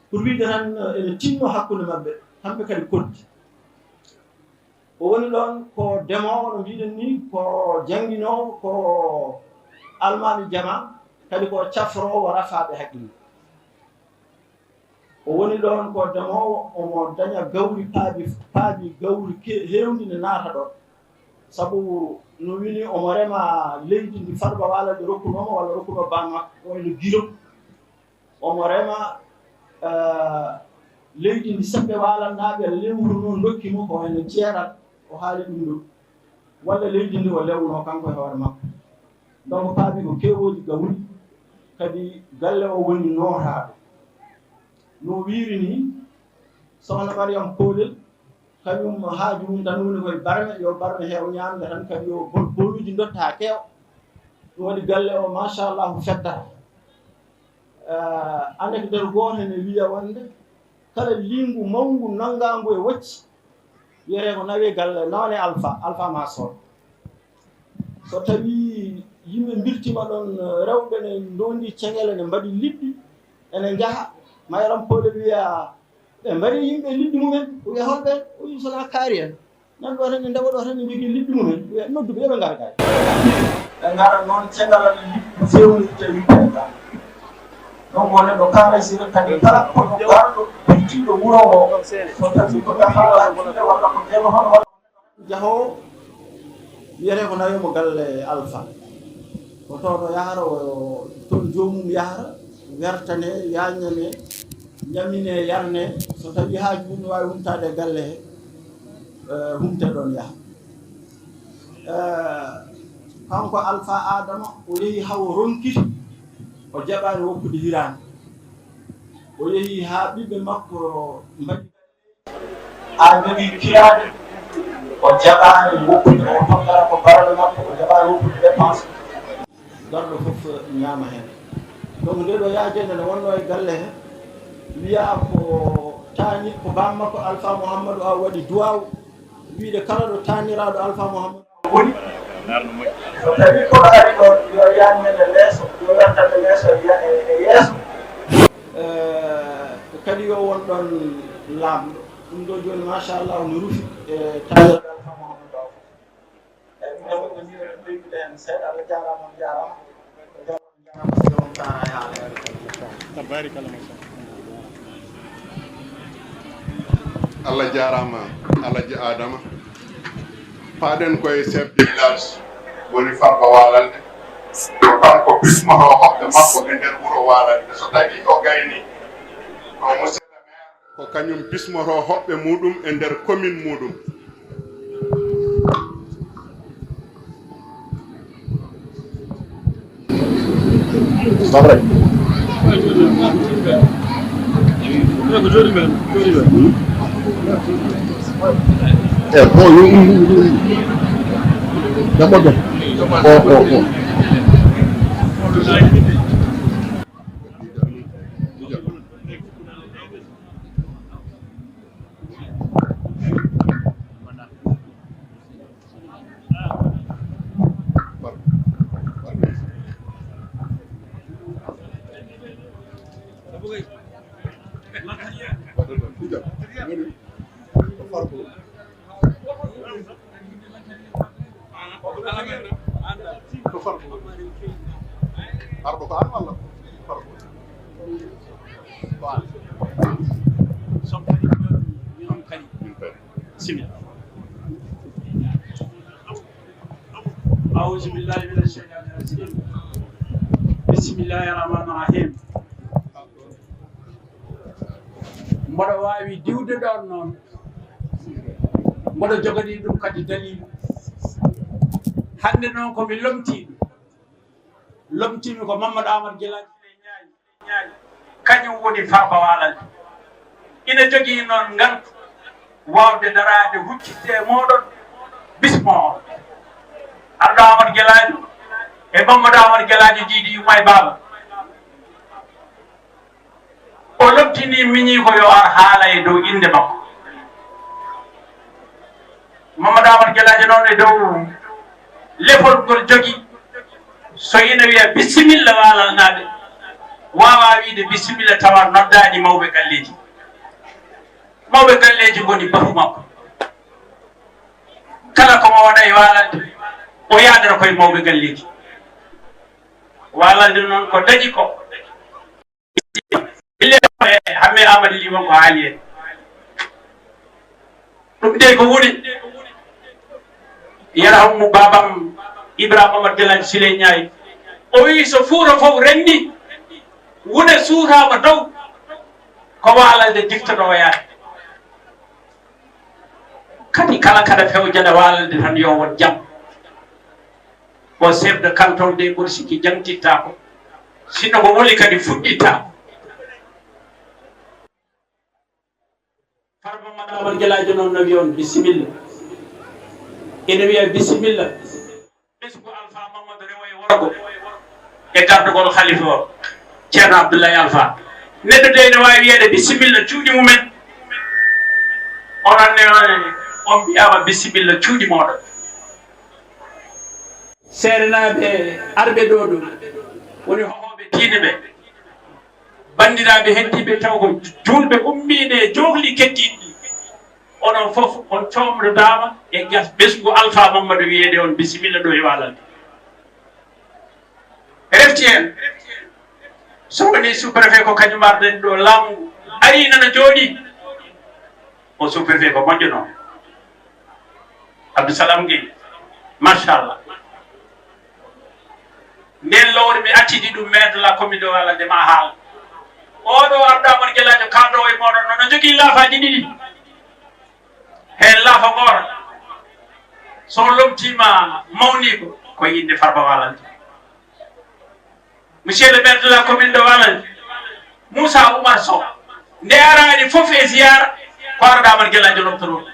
Pour wiide tan, ene tinno hakkunde maɓɓe, kamɓe kadi koddi. O woni ɗoon ko demoowo, no mbiɗen ni, ko jannginoowo, ko almaami jama, kadi ko cafroowo rafaaɓe haqqille. O woni ɗoon ko demoowo, omo daña gawri paabi, paabi gawri ke-, heewndi ne naata ɗoon. Sabu no wini omo rema leydi ndi Farba Waalalde rokkunoo mo walla rokkunoo baam makko, ko wayno Giro. Omo rema, eh, Leydi ndi sembe waalalnaaɓe lewru noon ndokki mo ko ene jeerat, o haali ɗum ɗo. Walla leydi ndi o lewnoo kanko e hoore makko. Donc paabi ko keewooji gawri, kadi galle o woni nootaaɗo. No wiiri ni, sohna Mariam Poolel, kañum haaju mum tan woni koye barme, yo barme heew ñaamde tan, kadi yo bol-, boluuji ndotta keew. Ɗum waɗi galle o, machallahu, feddata. Eh, anecdote gooto ene wiya wonde kala liingu mawngu nanngaangu e wocci, wiyetee ko nawee galle, nawane Alfa, Alfa ma sood. So tawii yimɓe mbirtiima ɗoon, eh, rewɓe ne ndoondi ceŋele, ne mbaɗi liɗɗi, ene njaha, Mayram Poolel wiya, ɓe mbari yimɓe liɗɗi mumen, o wiya, "Holɓe?" O wiya, "Sonaa kaari en. Nan ɗo tan, ne ndewa ɗo tan, ne njogii liɗɗi mumen." O wiya, "Noddu ɓe, yo ɓe ngar gaay." Ɓe ngara noon, ceŋalal liɗɗi fewnirte wiyetee ga. Ɗum woni ɗo kaalisira kadi kala kono garɗo bittiiɗo wuro ngo, so tawi ko dahaaɗo walla ko debbo hono walla Jahoowo wiyetee ko nawii mo galle Alfa. Ko to to yahata, o toon joomum yahata, wertane, yaaññane, ñamine, yarne. So tawii haaju mum no waawi humtaade e galle he, eh, humte ɗoon yaha. Eh, kanko Alfa Adama, o yehi haa o ronkiti, o jaɓaani woppude hiraande. O yehi haa ɓiɓɓe makko mbaɗi A jogii kiraaɗe, o jaɓaani woppude, o toggata ko barooɗe makko, o jaɓaani woppude dépense. Garɗo fof ñaama heen. Donc, nde ɗo yaajeende ne wonnoo e galle he, wiyaa ko taani, ko baam makko Alfa Muhammadu Aw waɗi duwaaw, wiide kala ɗo taaniraaɗo Alfa Muhammadu Aw woni. So tawii koɗo ari ɗo, yo yaaññe leeso, yo wertande leeso e, e, e yeeso. Eh, kadi yo won ɗoon laamɗo. Ɗum ɗo jooni, machallah, no rufi e taaniraaɗo Alfa Muhammadu Aw. Eyi, min ɗo ko ni woni ɓeydude heen seeɗa. Allah jaaraama, on jaaraama. On jaaraama, on jaaraama, on taara e haala. Tabarikalla, machallah. Allah jaaraama, Alhaji Adama. Paaɗen koye chef de village woni Farba Walalde. Ko kanko bismoto hoɓɓe makko e nder wuro Walalde. So tawii o gayni, ko monsieur le maire. Ko kañum bismoto hoɓɓe muɗum e nder commune muɗum. Sabray. Eh, bon, yo, yo, yo, yo. D'abord, bon. Oh, oh, oh. Ko farko. Arɗo ko an walla ko farko? Ko an. Soppani ko min on kadi. Min kadi. Simi. أعوذ بالله من الشيطان الرجيم. بسم الله الرحمن الرحيم. Mboɗo waawi diwde ɗoon noon, mboɗo joganii ɗum kadi daliilu. Hannde noon ko mi lomtiiɗo, lomtiimi ko Mamadou Amadou Gelaajo Siré Ñaay, kañum woni Farba Walalde. Ina jogii noon ngantu waawde daraade huccitde e mooɗon, bismo on. Arɗo Amadou Gelaajo e Mamadou Amadou Gelaajo Jiidi Yumma e Baaba. O lomtinii miñii ko yo ar haala e dow innde makko. Mamadou Amadou Gelaajo noon e dow lefol ngol jogi, so ina wiya bisimilla Waalalnaaɓe, waawaa wiide bisimilla tawa noddaani mawɓe galleeji. Mawɓe galleeji ngoni bafu makko. Kala ko mo waɗa e Waalalde, o yaadata koye mawɓe galleeji. Waalalde noon ko dañi ko. Hamme Amadou Ly won ko haali en. Ɗum de ko woni. Yarhamu babam Ibrahima Amadou Gelaajo Siré Ñaay. O wi so fuuta fof renndi, wune suutaama dow. Ko Waalalde diftoɗo o yaade. Kadi kala kaɗa fewjana Waalalde tan yo won jam. O chef de canton de mboɗo sikki jangtittaako. Sinno ko woni kadi fuɗɗittaako. Farba Mamadou Amadou Gelaajo noon no wiya on bisimilla. Ene wiya bisimilla. Ɓesngu Alpha Mamadou Rewo e worgo e gardugol Khalifa o, Ceerno Abdoulaye Alpha. Neɗɗo de ene waawi wiyeede bisimilla cuuɗi mumen. Onon ne on mbiyaama bisimilla cuuɗi mooɗon. Seerenaaɓe arɓe ɗo ɗo woni hohooɓe diine ɓe. Banndiraaɓe heddiiɓe taw ko juulɓe ummiiɓe e jookli keddiiɗi ɗi. Onon fof on coomrodaama e gas ɓesngu Alpha Mamadou wiyeede on bisimilla ɗo e Waalalde. Refti heen, so wonii sous-préfet ko kañum arden ɗo laamu ngu, arii nana jooɗii. O sous-préfet ko moƴƴo noon. Abdou Salam Gueye, machallah. Nden lowre mi accidi ɗum maire de la commune de Waalalde ma haal. Oɗo Abdou Amadou Gelaajo kaaldowo e mooɗon noon no jogii laafaaji ɗiɗi. Heen laafa goota, so lomtiima mawniiko, ko innde Farba Waalalde. Monsieur le maire de la commune de Waalalde, Moussa Oumar Sow, nde araani fof e ziyaara, ko arɗo Amadou Gelaajo lomtotoo.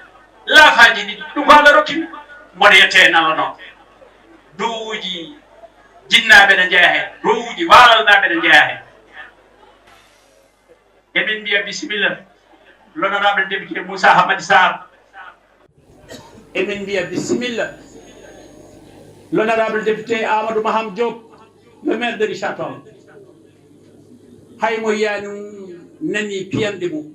Laafaaji ɗiɗi, ɗum ko Allah rokki mi. Mboɗo yette heen Allah noon. Duwuuji jinnaaɓe ne njeya heen, duwuuji waalalnaaɓe ne njeya heen. Emin mbiya bisimilla, l'honorable député Moussa Hamadi Sarr. Emin mbiya bisimilla, l'honorable député Amadou Maham Diop, le maire de Richard Toll. Hay mo yiyaani um nanii piyanɗe mum.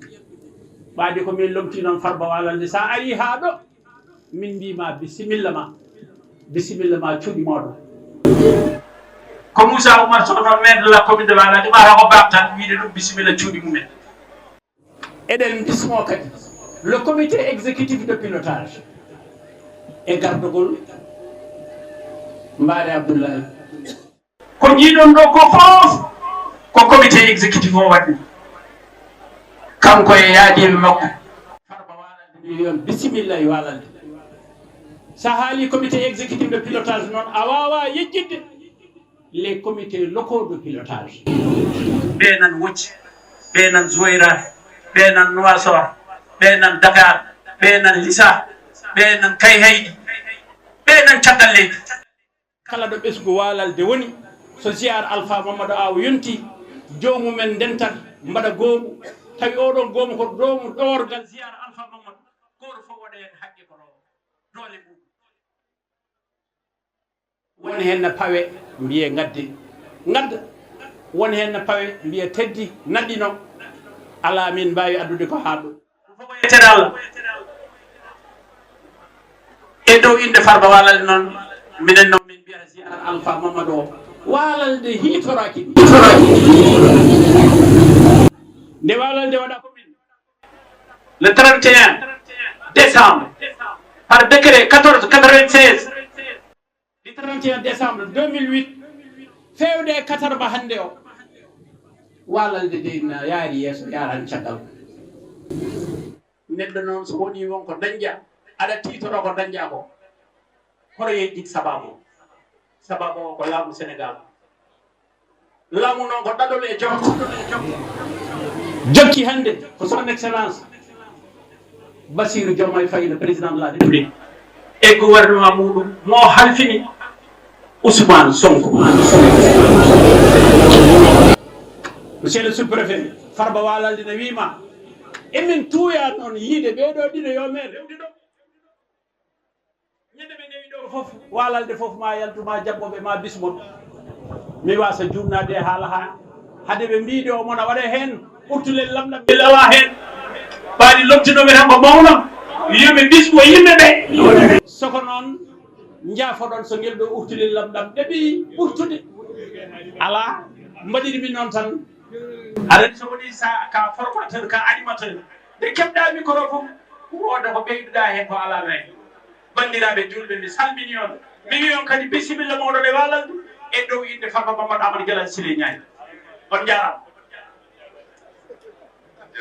Ɓaade ko min lomtii noon Farba Waalalde, so a arii haa ɗo, min mbii ma bisimilla ma, bisimilla ma cuuɗi mooɗon. Ko Moussa Oumar Sow noon, maire de la commune de Waalalde, ɓaata ko baab tan wiide ɗum bisimilla cuuɗi mumen. Eɗen bismoo kadi le comité exécutif de pilotage e gardogol Mbaare Abdoulaye. Ko njiiɗon ɗo ko fof ko comité exécutif o waɗi. Kanko e yaadiiɓe makko. Farba Waalalde mi wiyon bisimilla e Waalalde. So a haalii comité exécutif de pilotage noon, a waawaa yejjitde les comités locaux de pilotage. Ɓe nan Wocci, ɓe nan Zuwayra, ɓe nan Nuwasor, ɓe nan Dakar, ɓe nan Lissa, ɓe nan Kayhayɗi, ɓe nan caggal leydi. Kala ɗo ɓesngu Waalalde woni, so ziyaar Alpha Mamadou Aw yontii, joomumen ndentat, mbaɗa goomu, tawi oɗon goomu ko doomu ɗoorgal ziyaar Alpha Mamadou, gooto fof waɗa heen haqqe ko ɗo doole mum. Won heen no pawe, mbiye ngadde, ngadda. Won heen no pawe, mbiye teddi, naɗɗino. Alaa, min mbaawi addude ko haa ɗo. Fof ko yettere Allah. E dow innde Farba Waalalde noon, minen noon min mbiyata ziyaara Alpha Mamadou o. Waalalde hiitoraaki ɗum. Nde Waalalde waɗa commune, le trente et un décembre, par décret quatorze quatre-vingt-seize, le trente et un décembre deux mille huit, feewde e katarba hannde o, Waalalde dey na yaari yeeso, yaarani caggal. Neɗɗo noon, so wonii won ko dañƴa, aɗa tiitoro ko dañƴa ko, hoto yejjit sabaabu o. Sabaabu o ko laamu Senegaal. Laamu noon ko ɗaɗol e jokko. Jokki hannde ko son excellence Bassirou Diomaye Faye, le président de la République, e gouvernement muɗum mo halfini Ousmane Sonko. Monsieur le sous-préfet, Farba Waalalde ne wiima, emin tuuya noon yiide ɓee ɗo ɗiɗo yo men rewde ɗo. Ñande ɓe ndewi ɗo fof, Waalalde fof ma yaltu, ma jaggoɓe, ma bismoɓe. Mi wasa juumnaade e haala haa hade ɓe mbiide o mona waɗa heen urtulel lamɗam ɓe lawa heen. Ɓaadi lomtinoɓe tan ko mawno, yo ɓe bismo yimɓe ɓe. Soko noon, njaafoɗon so ngel ɗo urtulel lamɗam ɗeɓi ɓurtude. Alaa, mbaɗiri min noon tan. Aɗa anndi so woni sa ka formateur, ka animateur, nde keɓɗa micro fof, wooda ko ɓeyduɗa heen ko alaa nayi. Banndiraaɓe juulɓe, mi salmini on. Mi wi on kadi bisimilla mawɗo e Waalalde e dow innde Farba Mamadou Amadou Jalal Sile Ñaay. On njaaraama. E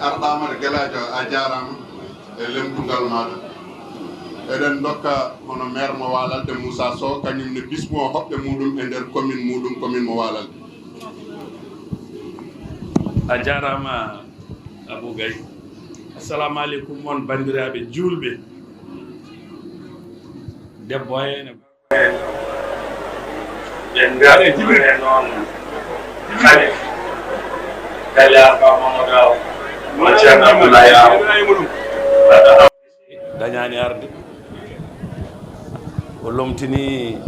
Arɗo Amadou Gelaajo, a jaaraama e lemtungal maaɗa. Eɗen ndokka hono maire mo Waalalde, Moussa Sow, kañum ne bismoo hoɓɓe muɗum e nder commune muɗum, commune mo Waalalde. A jaaraama, Abou Gaye. Assalamu aleykum, on banndiraaɓe juulɓe. Debbo heen e ɓe ngari juuɗe noon. Kadi, Kadi Alfa Mamadou Aw, mo Ceerno Abdoulaye Aw. Dañaani arde. O lomtini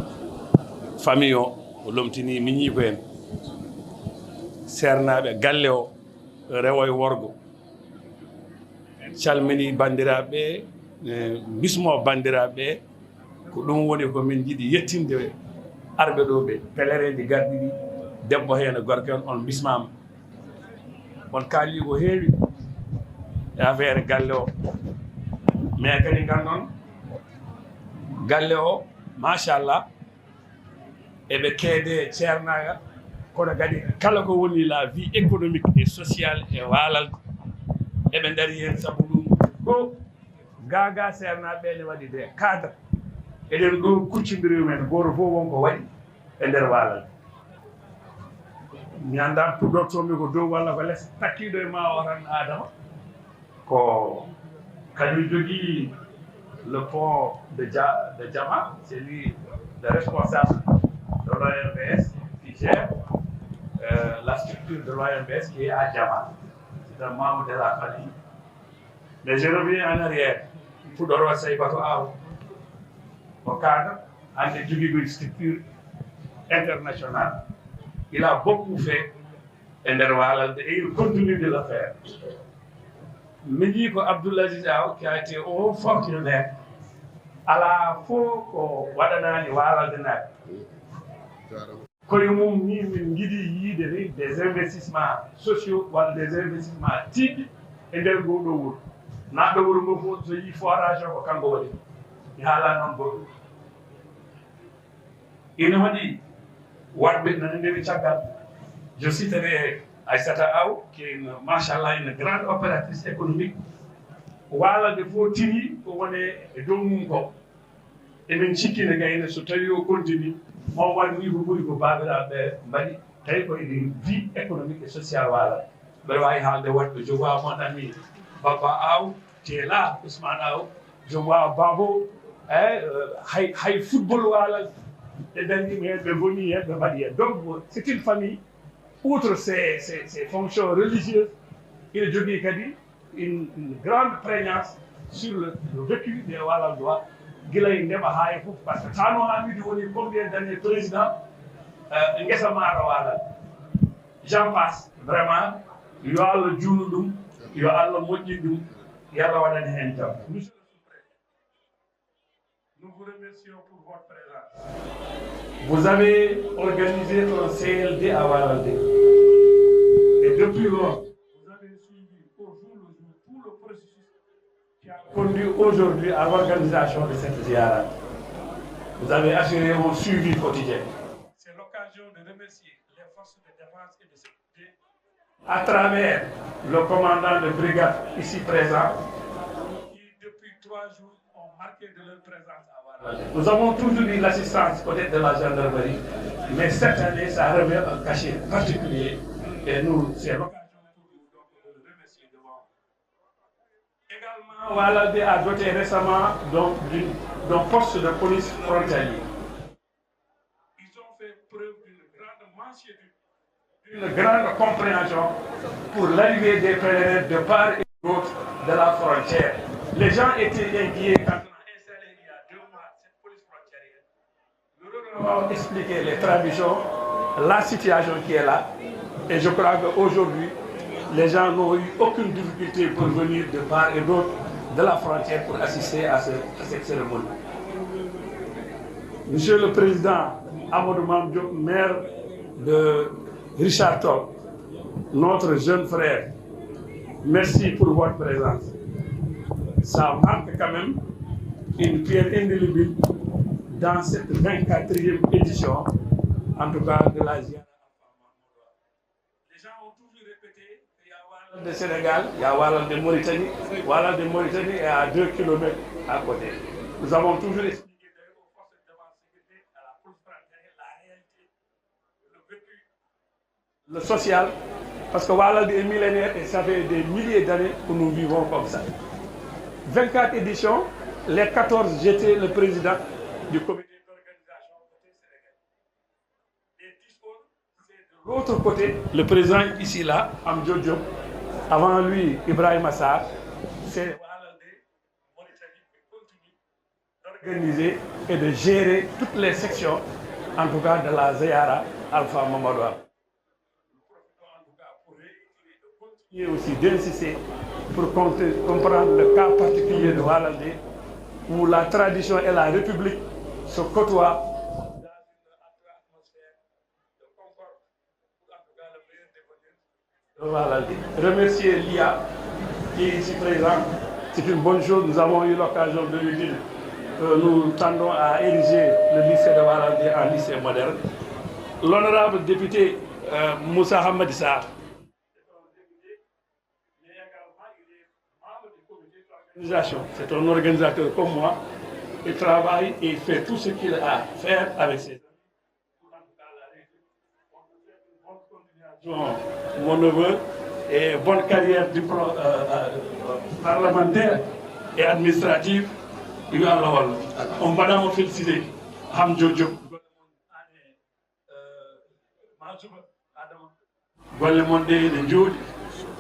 famille o, o lomtini miñiiko en, seernaaɓe galle o, rewo e worgo. Calmini banndiraaɓe ɓe, e, bismo banndiraaɓe ɓe. Ko ɗum woni ko min njiɗi yettinde arɓe ɗo ɓe. Pelereeji garɗi ɗi, debbo heen e gorko en, on bismaama. On kaali ko heewi e affaire galle o. Mais kadi nganndon galle o, machallah, eɓe keede ceernaagal, kono kadi kala ko woni la vie économique et sociale e Waalalde, eɓe ndari heen. Sabu ɗum ɗo, gaagaa seernaaɓe ɓe ne waɗi des cadres. Eɗen ɗo kuccondiri men, gooto fof won ko waɗi e nder Waalalde. Mi anndaa puɗɗortoomi ko dow walla ko les, takkiiɗo e ma o tan, Adama. Ko kañum jogii le pont de Dia-, de Diama, c'est lui le responsable de l'O M V S qui gère, euh, la structure de l'O M V S qui est à Diama. C'est un membre de la famille. Mais je reviens en arrière. Puɗɗoroo Saybatou Aw. Ko kaɗa, hannde jogii ko structure internationale. Il a beaucoup fait e nder Waalalde, et il continue de le faire. Mi yii ko Abdoul Aziz Aw, qui a été haut fonctionnaire, alaa fof ko waɗanaani Waalalde naaɓe. Koye mum ni, min ngiɗi yiide ni des investissements sociaux walla des investissements tiiɗɗi e nder ngoo ɗoo wuro. Naatɗo wuro ngoo fof, so yii forage o, ko kanko waɗi. Mi haalaa noon goɗɗum. Ina waɗi waɗɓe nana ndewi caggal. Je citerai Aïssata Aw, qui est une, machallah, une grande opératrice économique. Waalalde fof tini ko woni e dow mum ko. Emin cikkina gayna so tawi o continue, mo waɗ ni ko ɓuri ko baabiraaɓe ɓe mbaɗi, tawi ko e vie économique et sociale Waalalde. Mbeɗa waawi haalde waɗɓe jogo a mon ami Baba Aw, Tela, Ousmane Aw, jogo a Babo, eh, hay, hay football Waalalde. Ɓe darima heen, ɓe ngoni heen, ɓe mbaɗi heen. Donc, c'est une famille, outre ses, ses, ses fonctions religieuses, ina jogii kadi une, une grande prégnance sur le, le vécu des Waalaldois, gila e ndema haa e fof, parce que Tano Hamidou woni combien d'années président, euh, ngesa maaro Waalalde. J'en passe, vraiment, yo Allah juunu ɗum, yo Allah moƴƴin ɗum, yo Allah waɗan heen jam. Monsieur le sous-préfet, nous vous remercions pour votre présence. Vous avez organisé un C L D à Waalalde. Et depuis lors, vous avez suivi au jour le jour tout le processus qui a conduit aujourd'hui à l'organisation de cette ziara. Vous avez assuré un suivi quotidien. C'est l'occasion de remercier les forces de défense et de sécurité à travers le commandant de brigade ici présent, qui depuis trois jours ont marqué de leur présence à Warlade. Nous avons toujours eu l'assistance peut-être de la gendarmerie, mais cette année, ça revêt un cachet particulier et nous, c'est l'occasion pour nous donc de le remercier devant vous. Également, Warlade a doté récemment donc d'une, d'un poste de police frontalier. Ils ont fait preuve d'une grande mansuétude, d'une grande compréhension pour l'arrivée des pèlerins de part et d'autre de la frontière. Les gens étaient inquiets quand on a installé il y a deux mois cette police frontalière. Le règlement a expliqué les traditions, la situation qui est là. Et je crois qu'aujourd'hui, les gens n'ont eu aucune difficulté pour venir de part et d'autre de la frontière pour assister à ce, à cette cérémonie. Monsieur le Président Amadou Mame Diop, maire de Richard Toll, notre jeune frère, Merci pour votre présence. Ça marque quand même une pierre indélébile dans cette vingt-quatrième édition, en tout cas de la Ziara. Les gens ont toujours répété qu'il y a Walal de Sénégal, il y a Walal de Mauritanie. Walal de Mauritanie est à deux kilomètres à côté. Nous avons toujours expliqué d'ailleurs aux forces de défense et sécurité, à la police frontière, la réalité, le vécu, le social, parce que Walal est millénaire et ça fait des milliers d'années que nous vivons comme ça. Vingt-quatre éditions, les quatorze, j'étais le président du comité d'organisation côté sénégalais. Les dix autres, c'est de l'autre côté. Le président ici là, Amdio Diop, avant lui, Ibrahim Assar, c'est Walal de Mauritanie qui continue d'organiser et de gérer toutes les sections, en tout cas de la Ziyara Alpha Mamadou Al. Nous profitons en tout cas pour réitérer, de continuer aussi d'insister pour compte- comprendre le cas particulier de Walal, où la tradition et la République se côtoient dans une atmosphère de concorde. Voilà, remercier l'I A qui est ici présent. C'est une bonne chose. Nous avons eu l'occasion de lui dire que nous tendons à ériger le lycée de Walal en lycée moderne. L'honorable député euh, Moussa Hamadi Sarr, c'est un organisateur comme moi. Il travaille et il fait tout ce qu'il a à faire avec ses amis. Mon, mon neveu, et bonne carrière diplo- euh, euh, parlementaire et administrative. Yo Allah wallu. On mbaɗaama félicité. Hamdio Diop. Golle mon ɗe ene njooɗi,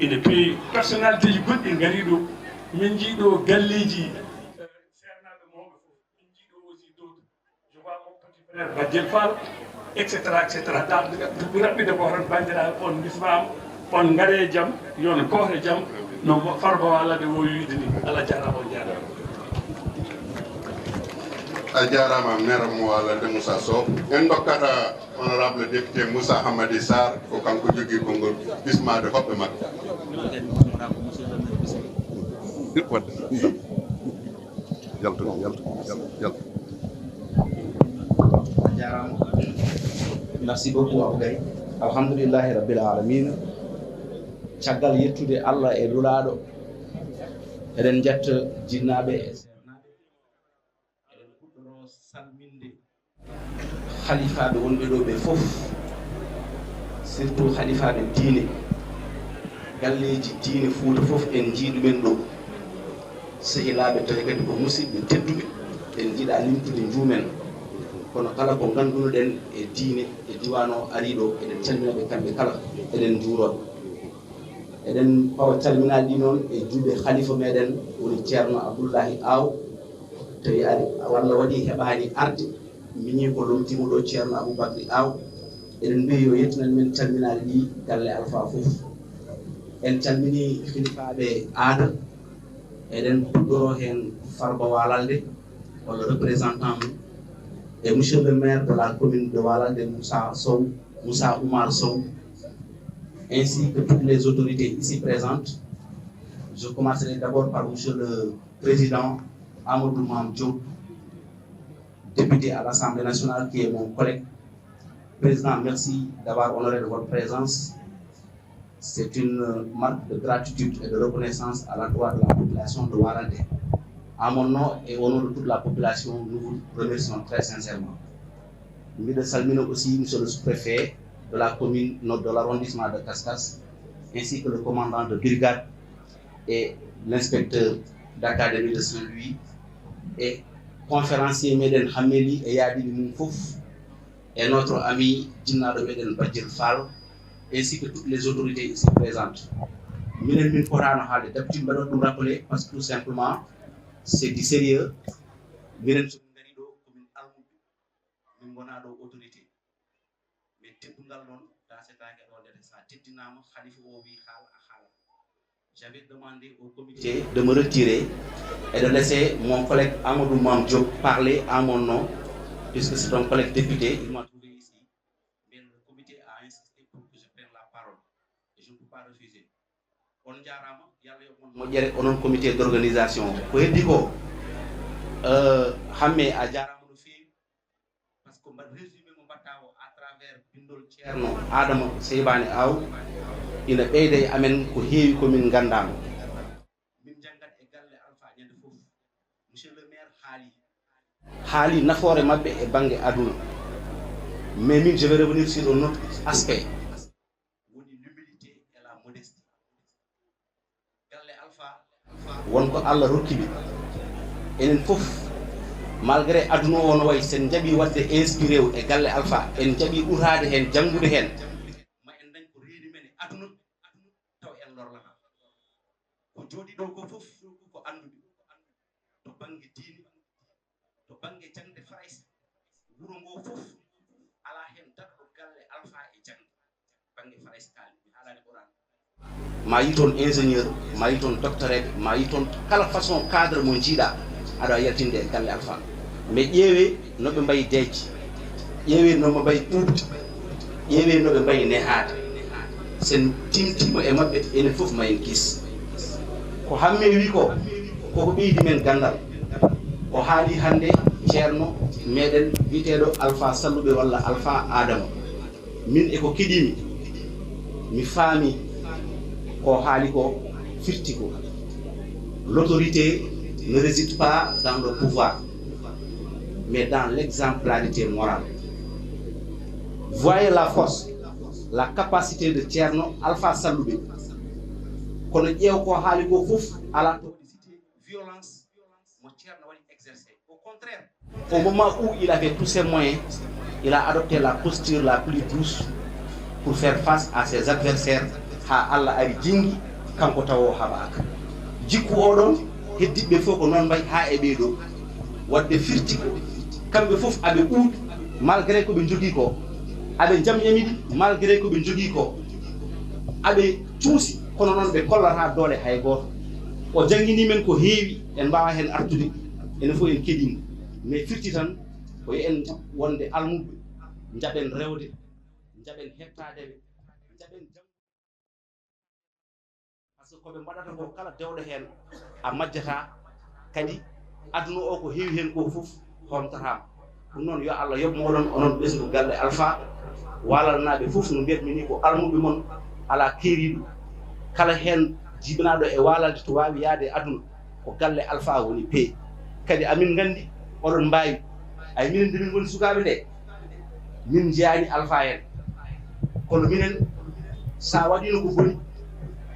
ene peewi. Personnalité ji goɗɗi ngarii ɗo. Min njii ɗo galleeji seernaaɓe mawɓe fof. Min njii ɗo aussi d'autres. Je vois mon petit frère Badiel Fall, et cetera, et cetera. Dal, mi raɓɓiɗe ko hoto banndiraaɓe on mbismaama, on ngare e jam, yo on koote jam, no Farba Walal de woowi wiide ni. Allah jaaraama, on jaaraama. A jaaraama, maire mo Walal de Moussa Sow. En ndokkata honorable député Moussa Hamadi Sarr, ko kanko jogii konngol bismaade hoɓɓe makko. Yaltu, yaltu, yaltu, yaltu. A jaaraama. Merci beaucoup, Abou Gaye. Alhamdulillahi Rabbil Alamina. Caggal yettude Allah e Nulaaɗo, eɗen njetta jinnaaɓe e seernaaɓe. Eɗen puɗɗoroo salminde halifaaɓe wonɓe ɗo ɓe fof, surtout halifaaɓe diine, galleeji diine Fuuta fof, en njii ɗumen ɗo. Sehilaaɓe tawi kadi ko musidɓe tedduɓe, en njiɗaa limtude njuumen. Kono kala ko nganndunoɗen e diine e diiwaan o arii ɗo, eɗen calmina ɓe kamɓe kala, eɗen njuuroo ɓe. Eɗen pawa calminaali ɗi noon e juuɗe halifa meɗen woni Ceerno Abdullahi Aw, tawi ari walla waɗi heɓaani arde, miñi ko lomtiimo ɗo Ceerno Aboubacry Aw. Eɗen mbiyi yo yettinan men calminaali ɗi galle Alfa fof. En calminii hilifaaɓe aada, eɗen puɗɗoroo heen Farba Walalde, walla représentant mum, et monsieur le maire de la commune de Walalde, Moussa Sow, Moussa Oumar Sow, ainsi que toutes les autorités ici présentes. Je commencerai d'abord par monsieur le président Amadou Mame Diop, député à l'Assemblée nationale, qui est mon collègue. Président, merci d'avoir honoré de votre présence. C'est une marque de gratitude et de reconnaissance à l'endroit de la population de Walalde. À mon nom et au nom de toute la population, nous vous remercions très sincèrement. Mbiɗo salmina aussi monsieur le sous-préfet de la commune, non, de l'arrondissement de Kaskas, ainsi que le commandant de brigade et l'inspecteur d'académie de Saint-Louis, et conférencier meɗen Hameli e yaadiiɓe mum fof, et notre ami jinnaaɗo meɗen Badiel Fall, ainsi que toutes les autorités ici présentes. Minen min potaano haalde, d'habitude mbaɗa ɗum rappeler, parce que tout simplement c'est du sérieux. Minen somin ngari ɗo komin almuɓe, min ngona ɗo autorité. Mais teddungal noon, gasetaake ɗo ndede, so a teddinaama, halifa o wi haal, a haalat. J'avais demandé au comité de me retirer et de laisser mon collègue Amadou Mame Diop parler à mon nom, puisque c'est un collègue député, il m'a trouvé ici. Mais le comité a insisté pour que je prenne la parole. Et je ne peux pas refuser. On njaaraama, Moƴƴere, onon comité d'organisation. Ko heddi ko, euh, Hamme, a jaaraama no feewi, parce que mbaɗ résumé mo mbaɗɗaa o à travers binndol Ceerno Adama Seybani Aw, ina ɓeyda e amen ko heewi ko min nganndaano. Min njanngat e galle Alpha ñande fof. Monsieur le maire haali, haali nafoore maɓɓe e bannge aduna. Mais min, je vais revenir sur un autre aspect. Woni l'humilité et la modestie. Galle Alpha, won ko Allah rokki ɓe. Enen fof, malgré aduna o no wayi, sen njaɓi waɗde inspiré o e galle Alpha, en njaɓi utaade heen, janngude heen. Ma en dañ ko reeni men e aduna, taw en lorlataa. Ko jooɗi ɗo ko fof ko annduɓe. To bannge diine, to bannge jaŋde Farayse, wuro ngo fof alaa heen daɗɗo galle Alpha e jaŋde. Bannge Farayse kaali, mi haalaani Quraan. Ma yi toon ingénieur, ma yi toon doctoreeɓe, ma yi toon kala façon cadre mo njiiɗaa, aɗa waawi yaltinde e galle Alpha. Mais ƴeewee no ɓe mbayi deeƴde, ƴeewee no ɓe mbayi ɓuuɓde, ƴeewee no ɓe mbayi nehaade. Sen timtiima e maɓɓe, enen fof ma en kiis. Ko Hamme wi ko, koko ɓeydi men ganndal. O haali hannde ceerno meɗen biyeteeɗo Alpha Salluɓe walla Alpha Adama. Min e ko keɗiimi, mi faami ko haali ko firti ko. L'autorité ne réside pas dans le pouvoir, mais dans l'exemplarité morale. Voyez la force, la capacité de Ceerno Alpha Salluɓe. Kono ƴeew ko haali ko fof alaa to violence mo Ceerno waɗi exercé. Au contraire, au moment où il avait tous ses moyens, il a adopté la posture la plus douce pour faire face à ses adversaires, haa Allah ari jinngi, kanko tawo o haɓaaka. Jikku oɗon, heddiɓe fof ko noon mbayi haa e ɓee ɗoo. Waɗde firti ko, kamɓe fof aɓe ɓuuɓi, malgré ko ɓe njogii ko, aɓe njamƴamiɗi, malgré ko ɓe njogii ko, aɓe cuusi, kono noon ɓe kollataa doole hay gooto. O jannginii men ko heewi, en mbaawaa heen artude, enen fof en keɗii mo. Mais firti tan, ko yo en njaɓ wonde almuɓɓe, njaɓen rewde, njaɓen heɓtaade ɓe, njaɓen janngude. Parce que ko ɓe mbaɗata ko kala dewɗo heen, a majjataa. Kadi aduna o ko heewi heen ko fof homtataama. Ɗum noon, yo Allah yoɓ mooɗon, onon ɓesngu galle Alpha. Waalalnaaɓe fof no mbiyatmi ni ko almuɓe mon, alaa keeriiɗo. Kala heen jibinaaɗo e waalalde to waawi yahde e aduna, ko galle Alpha woni pee. Kadi amin nganndi oɗon mbaawi. Ay minen nde min ngoni sukaaɓe nde, min njeyaani Alpha heen. Kono minen, so a waɗiino ko boni,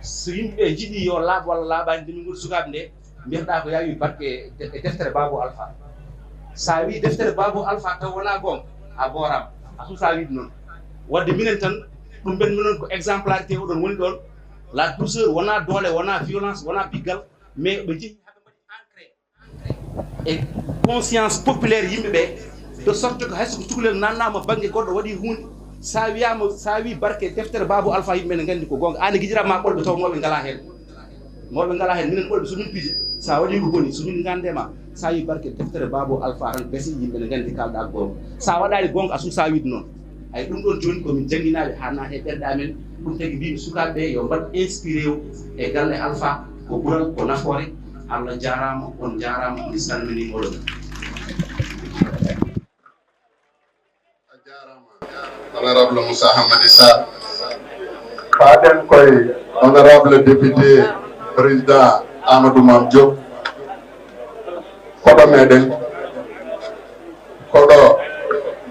so yimɓe ɓe njiɗii yo laaɓ walla laaɓaani, nde min ngoni sukaaɓe nde, mbiyatɗaa ko yaa wi barke e deftere Baabo Alpha. So a wii deftere Baabo Alpha taw wonaa goonga, a booraama. A suusaa wiide noon. Waɗde minen tan, ɗum mbiɗen minen ko exemplarité oɗon woni ɗoon. La douceur, wonaa doole, wonaa violence, wonaa piggal, mais ɓe njehi haa ɓe mbaɗi ancré e conscience populaire yimɓe ɓe, de sorte que hay so ko cukalel naatnaama bannge goɗɗo waɗi huunde, so a wiyaama, so a wii barke deftere Baabo Alpha, yimɓe ne nganndi ko goonga. Aan a gijiraama ɓolɓe taw mawɓe ngalaa heen. Mawɓe ngalaa heen, minen ɓolɓe so min pije, so a waɗii ko boni, so min nganndee ma, so a wii barke deftere Baabo Alpha tan gasi, yimɓe ne nganndi kaalɗaa ko goonga. So a waɗaani goonga, a suusaa wiide noon. Ay ɗum ɗoon jooni ko min jannginaaɓe haa naata e ɓerɗe amen. Ɗum tagi mbiimi sukaaɓe ɓe yo mbaɗ inspiré o e galle Alpha, ko ɓural, ko nafoore. Allah jaaraama, on jaaraama, mi salminii oɗon. A jaaraama. Honorable Moussa Hamadi Sarr. Faaten koye honorable député président Amadou Mame Diop. Koɗo meɗen, koɗo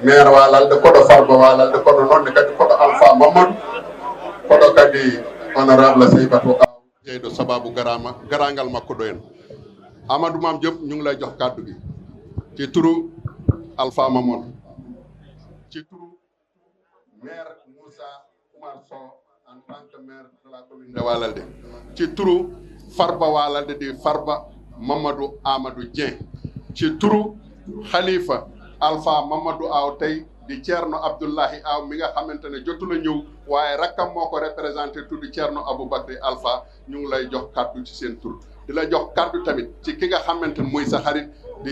maire Walalde, koɗo Farba Walalde, koɗo noon ne kadi koɗo Alpha Mamadou, koɗo kadi honorable Seybatou Aw. Jeyɗo sababu garama, garangal makko ɗo en. Amadou Mame Diop, ñu ngi lay jox kàddu gi ci turu Alpha Mamadou, ci turu maire Moussa Oumar Sow en tant que maire de la commune de Walalde, ci turu Farba Walalde di Farba Mamadou Amadou Dieng, ci turu Khalifa Alpha Mamadou Aw tey di Thierno Abdoulahi Aw mi nga xamante ne jotul a ñëw, waaye rakkam moo ko représenté, tudd Thierno Aboubacry Alpha. Ñu ngi lay jox kàddu ci seen tur, di la jox kàddu tamit ci ki nga xamante ne mooy sa xarit di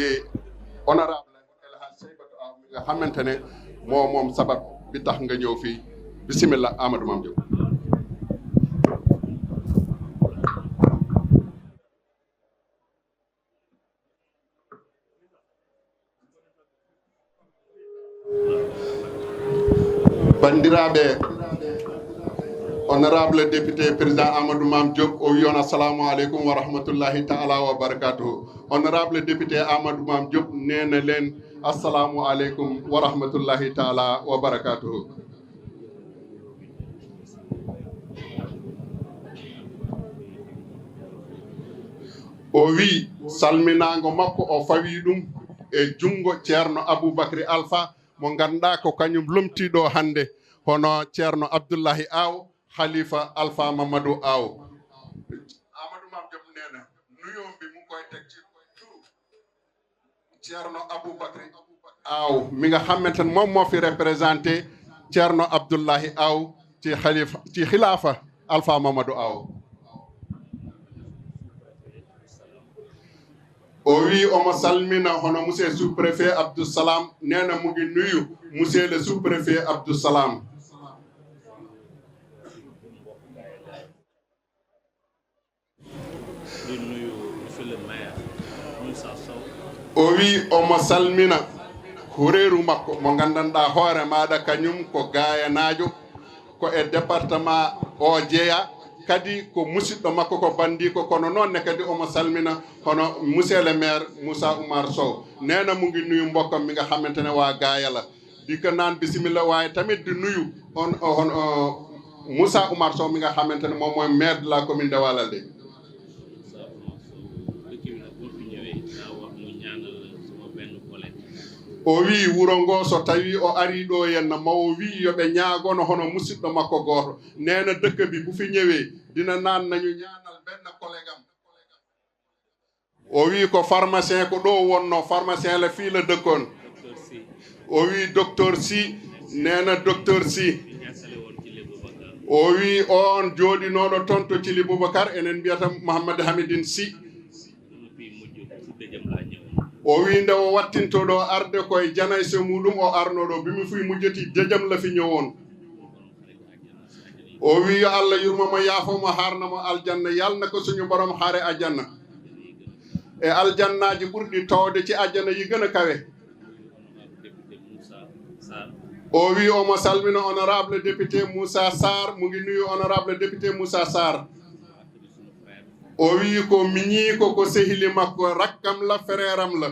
honorable El Hadj Seybatou Aw mi nga xamante ne moo moom sabab bi tax nga ñëw fii. Bismillah, Amadou Mame Diop. Banndiraaɓe, honorable député président Amadou Mame Diop, o wi on assalamu aleykum wa rahmatullahi taala wa barakatuhu. Honorable député Amadou Mame Diop, neena leen assalamu aleykum wa rahmatullahi taala wa barakatuhu. O wi salminaango makko, o fawi ɗum e junngo Ceerno Aboubacry Alpha, mo ngannduɗaa ko kañum lomtii ɗo hannde, hono Ceerno Abdullahi Aw, Khalifa Alpha Mamadou Aw. Amadou Mame Diop nee na nuyoo bi mu ngi koy teg ci turu Ceerno Aboubacry Aw, mi nga xamante ne moom moo fi représenté Ceerno Abdullahi Aw ci xalifa, ci xilaafa Alpha Mamadou Aw. O wi omo salmina hono monsieur sous-préfet Abdou Salam, nee na mu ngi nuyu monsieur le sous-préfet Abdou Salam. Di nuyu monsieur le maire Moussa Sow. O wi omo salmina horeeru makko mo nganndanɗaa hoore maaɗa, kañum ko gaayanaajo, ko e département o jeya, kadi ko musidɗo makko, ko banndiiko, kono noon ne kadi omo salmina hono monsieur le maire Moussa Oumar Sow. Nee na mu ngi nuyu mbokkam mi nga xamante ne waa Gaaya la. Di ko naan bisimilla, waaye tamit di nuyu on, on, on, Moussa Oumar Sow mi nga xamante ne moom mooy maire de la commune de Walalde. Dëkk bi nag boo fi ñëwee naa wax mu ñaanal suma benn collègue. O wi wuro ngo so tawi o ari ɗo henna, ma o wi yo ɓe ñaagono hono musidɗo makko gooto. Nee na dëkk bi bu fi ñëwee dina naan nañu ñaanal benn collègue am. O wi ko pharmacien, ko ɗo wonno pharmacien la, fii la dëkkoon. Docteur Sy. O wi docteur Sy, nee na docteur Sy. Bi installé woon ci Lé Boubacar. O wi on jooɗinooɗo toon to Thily Boubacar, enen mbiyata Mouhamadou Hamidine Sy. Dama fi mujj ci dëjëm laa ñëwoon. O wi nde o wattinto ɗo arde koye janayse muɗum, o arno ɗo, bi mi fuy mujjati dëjëm la fi ñëwoon. O wi yo Allah yurmo mo, yaafo mo, haarna mo aljanna, yalna ko suñu borom xaare aljanna. E aljannaaji ɓurɗi towde ci aljanna yi gën a kawe. Député Moussa Sarr. O wi omo salmina honorable député Moussa Sarr, mu ngi nuyu honorable député Moussa Sarr. O wi ko miñiiko, ko sehili makko, rakkam la, frère am la.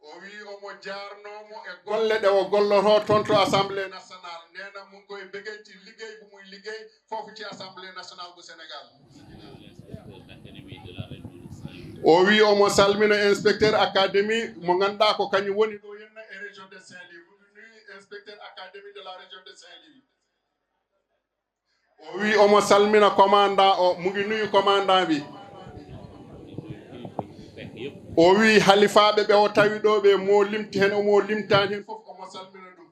O wi omo jaarnoo mo e golle ɗe o gollotoo toon to Assemblée nationale. Nee na mu ngi koy bëggee ci liggéey bu muy liggéey foofu ci Assemblée nationale bu Sénégal. O wi omo salmina inspecteur académie mo ngannduɗaa ko kañum woni ɗo henna e région de Saint-Louis. Mu ngi nuyu inspecteur académie de la région de Saint-Louis. O wi omo salmina commandant o, mu ngi nuyu commandant bi. O wi halifaaɓe ɓe o tawi ɗo ɓe, mo limti heen, omo limtaani heen fof, omo salmina ɗum.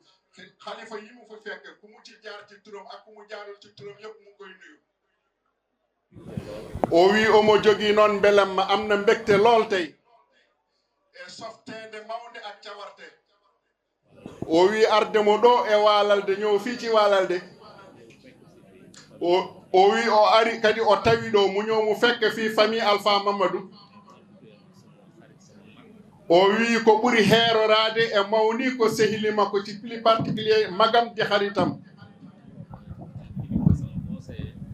Halifa yi mu fa fekk, ku mu ci jaar ci turam ak ku mu jaarul ci turam yëpp mu ngi koy nuyu. O wi omo jogii noon mbelamma, am na mbégte lool tey. E softeende mawnde ak cawarte. O wi arde mo ɗo e Walalde, ñëw fii ci Walalde. O, o wi o ari kadi o tawi ɗo, mu ñëw mu fekk fii famille Alpha Mamadou. O wi ko ɓuri heeroraade e mawni ko sehili makko, ci plus particulier magam di xaritam.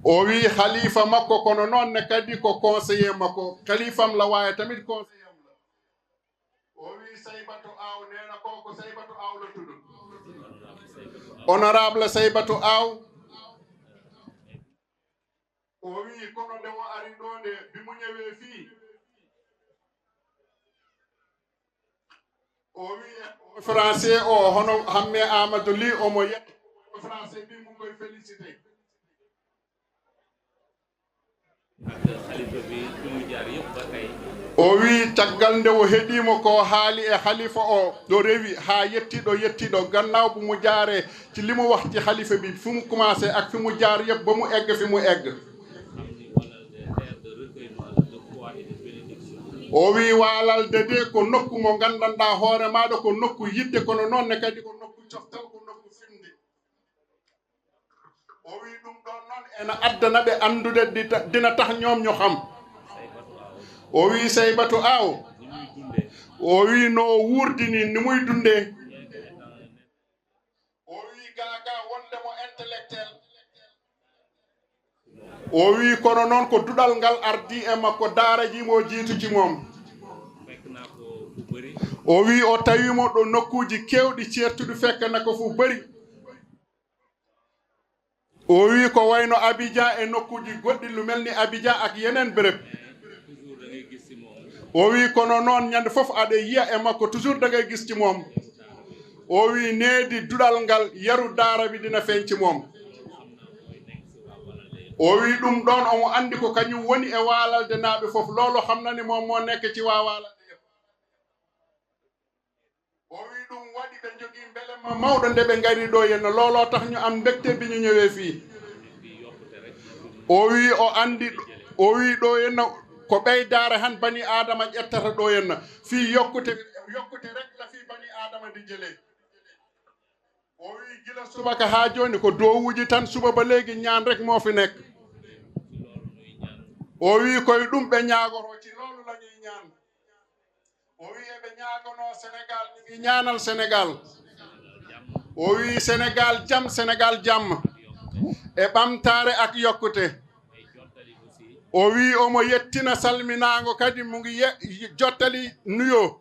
O wi xalifa makko, kono noon ne kadi ko conseiller makko. Xalifam la, waaye tamit conseiller am la. O wi Saybatu Aw, nee na kooku Saybatu Aw la tudd. Honorable Saybatu Aw. O wi kono nde o ari ɗo nde, bi mu ñëwee fii. O wi français o, hono Hamme Amadou Ly, omo yetta français bi, mu koy félicité. Ak xalifa bi fi mu jaar yëpp ba tey. O wi caggal nde o heɗiimo ko haali e halifa o, ɗo rewi haa yetti ɗo yetti ɗo, gannaaw bu mu jaaree ci li mu wax ci halifa bi, fi mu commencé ak fi mu jaar yëpp ba mu egg fi mu egg. Xam ni Walalde terre de recueillement la, de foi et de bénédiction. O wi Walalde de ko nokku mo nganndanɗaa hoore maaɗa ko nokku yiɗde, kono noon ne kadi ko nokku coftal, ko nokku finde. O wi ɗum ɗon noon ena addana ɓe anndude di ta-, dina tax ñoom ñu xam. O wi Saybatu Aw. O wi no o wuurdini, ni muy dundee. O wii kono noon ko duɗal ngal ardii e makko, daara ji mo jiitu ci moom. O wii o tawii mo ɗo nokkuuji keewɗi ceertuɗi, fekk na ko fu bari. O wii ko wayno Abidjan e nokkuuji goɗɗi lu mel ni Abidjan ak yeneen béréb. O wii kono noon ñande fof aɗa yiya e makko, toujours da ngay gis ci moom. O wii needi duɗal ngal, yaru daara bi dina feeñ ci moom. O wii ɗum ɗoon omo anndi ko kañum woni e waalalde naaɓe fof, loolu xam na ni moom moo nekk ci waa waalalde yëpp. O wii ɗum waɗi ɓe njogii mbelema mawɗo nde ɓe ngari ɗo henna, looloo tax ñu am mbégte bi ñu ñëwee fii. O wii o anndi, o wii ɗo henna ko ɓeydaare han bani aadama ƴettata ɗo henna, fii yokkute, yokkute rek la fii bani aadama di jëlee. O wii gila subaka haa jooni ko duwawuuji tan, suba ba léegi ñaan rek moo fi nekk. O wii koy ɗum ɓe ñaagoroo, ci loolu la ñuy ñaan. O wii eɓe ñaagonoo Sénégal, ñu ngi ñaanal Sénégal. O wii Sénégal jam, Sénégal jam. E ɓamtaare ak yokkute. O wii omo yettina salminaango kadi mu ngi ye-, jottali nuyoo.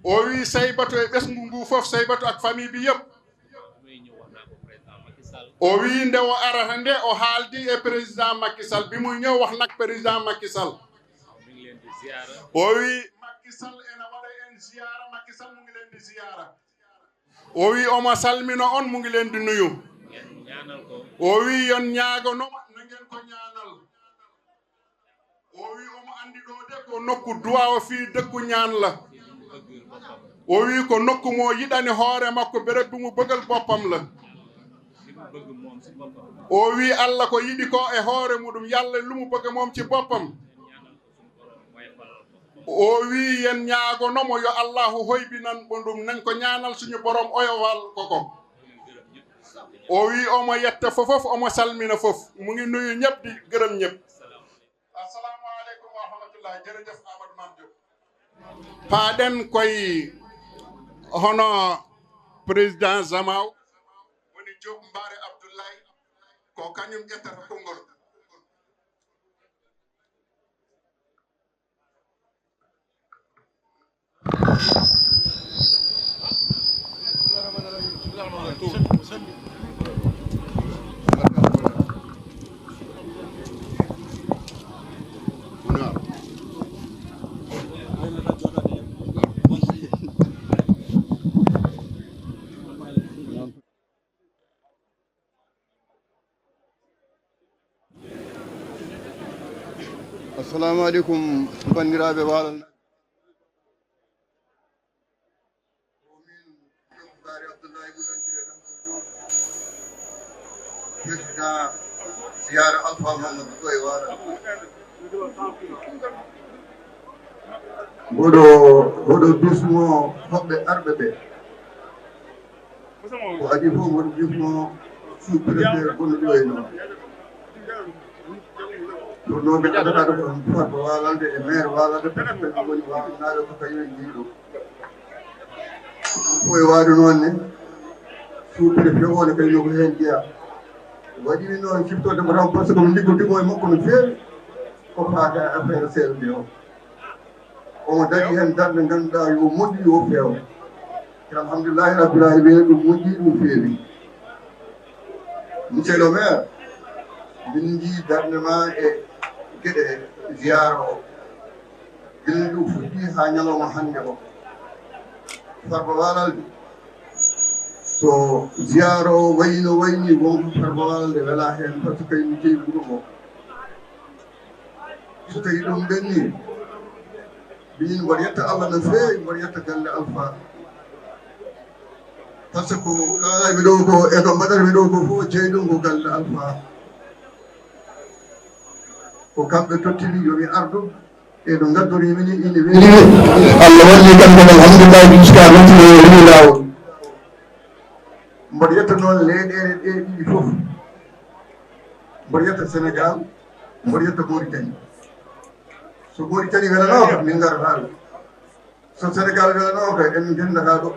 O wii Saybatu e ɓesngu ngu fof, Saybatu ak famille bi yëpp. O wii nde o arata nde, o haaldi e président Macky Sall. Bi muy ñëw wax nag président Macky Sall. O wii Macky Sall ena waɗa en ziyaara, Macky Sall mu ngi leen di ziyaara. O wii omo salmina on, mu ngi leen di nuyu. O wii yon ñaagonoma na ngeen ko ñaanal. O wii omo anndi ɗo de ko nokku duwaawa fii dëkku ñaan la. O wii ko nokku mo yiɗani hoore makko, béréb bi mu bëggal boppam la. O wii Alla ko yiɗi ko e hoore muɗum, Yalla lu mu bëgg moom ci boppam. O wii yen ñaagonomo yo Allahu hoybinan mo ɗum, nañ ko ñaanal suñu borom oyofal ko ko. O wii omo yetta fofof, omo salmina fof, mu ngi nuyu ñëpp di gërëm ñëpp. Assalaamu aleykum wa rahmatullah. Jërëjëf Amadou Mame Diop. Paaɗen koy hono président Zamaw woni Diop Mbaare Abdoulaye, ko kañum ƴettata konngol. Assalamu aleykum, banndiraaɓe Waalo. Président Ziyara Alpha Mamadou Boye Wala. Mboɗo, mboɗo bismo hoɓɓe arɓe ɓe. Ko adii fof mboɗo bismo sous-préfet gonɗo ɗo e noon. Pour noon ɓe adata ɗo ko Farba Walalde e maire Walalde, parce que ɓe woni Walanaaɓe ko kañum en njii ɗo. Ko e waade noon ne, sous-préfet o ne kadi no ko heen jeyaa. Waɗi noon ciftorde mo tan, par ce que mo liggodii mo e makko no feewi, ko faati e affaire C L D o. Omo dañi heen darnde ngannduɗaa yo moƴƴu, yo feew. Te alhamdulillahi rabbil alamina, ɗum moƴƴi, ɗum feewi. Monsieur le maire, min njii darnde ma e geɗe ziyaara o. Gila ɗum fuɗɗi haa ñalawma hannde o. Farba Walalde, so ziyaara o wayi no wayi ni, wonko Farba Walalde welaa heen, par ce que mi jeyi wuro ngo. So tawii ɗum ɓenni, minin mboɗo yetta Allah no feewi, mboɗo yetta galle Alpha. Par ce que ko kaalami ɗo ko, e ko mbaɗatmi ɗo ko fof, jeyi ɗum ko galle Alpha. Ko kamɓe tottini yo mi ardu, e no ngaddoriimi ni ine weeli. Allah walli kam kadi, alhamdulillahi, jusqu'à maintenant o woni laawol. Mboɗo yetta noon leyɗeele ɗe ɗiɗi fof. Mboɗo yetta Sénégal, mboɗo yetta Mauritanie. So Mauritanie welanaaka, min ngarata ɗo. So Sénégal welanaaka, en ndendata ɗo.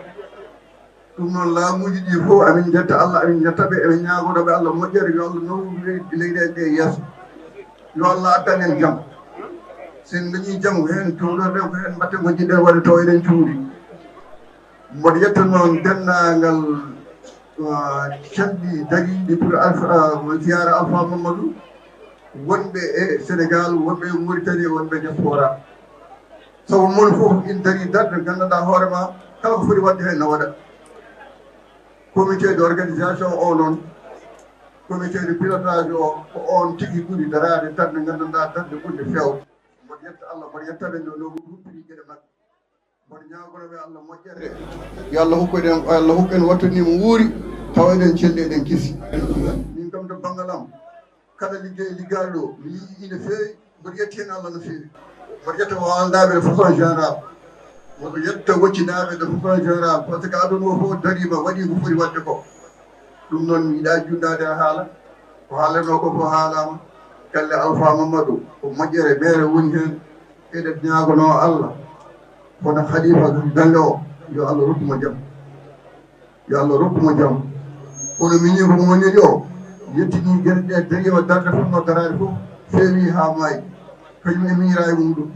Ɗum noon, laamuuji ɗi fof, amin njetta Allah, amin njetta ɓe, emin ñaagono ɓe Allah moƴƴere, yo Allah nawru ley-, leyɗeele ɗe yeeso. Yo Allah addan en jam. So en dañii jam, ko heen cuuɗorɗen, ko heen mbaɗten ko njiɗɗen waɗde tawa eɗen cuuɗi. Mboɗo yetta noon denndaangal, ah, calɗi dariiɗi pour Alpha, ah, ziyaara Alpha Mamadou, wonɓe e Sénégal, wonɓe e Mauritanie, wonɓe e diaspora. Sabu mon fof ina darii darde, nganndanɗaa hoore ma, kala ko foti waɗde heen na waɗa. Comité d'organisation o noon, comité de pilotage o, ko oon tigi ɓuri daraade darde, nganndanɗaa darde ɓurde feewde. Mboɗo yetta Allah, mboɗo yetta ɓe no, no humpiti geɗe maɓɓe. Mboɗo ñaagono ɓe Allah moƴƴere. Yo Allah hokku en, Allah hokku en wattu ni mo wuuri, tawa eɗen celli, eɗen kisi. Min kam to banngal am, kala liggey liggaaɗo ɗo, mi yiɗi ina feewi, mboɗo yetti heen Allah no feewi. Mboɗo yetta waalnaaɓe de façon générale. Mboɗo yetta woccinaaɓe de façon générale, par ce que aduna o fof dariima, waɗi ko foti waɗde ko. Ɗum noon, mi yiɗaa junndaade e haala. Ko haalanoo ko fof haalaama. Galle Alpha Mamadou, ko moƴƴere meere woni heen. Eɗen ñaagonoo Allah, kono halifa galle o, yo Allah rokku mo jam. Yo Allah rokku mo jam. Kono minin ko mo woniri o, yettinii geɗe ɗe, dariima darde fotnoo daraade fof, feewi haa maayi. Kañum e miñiraaɓe muɗum.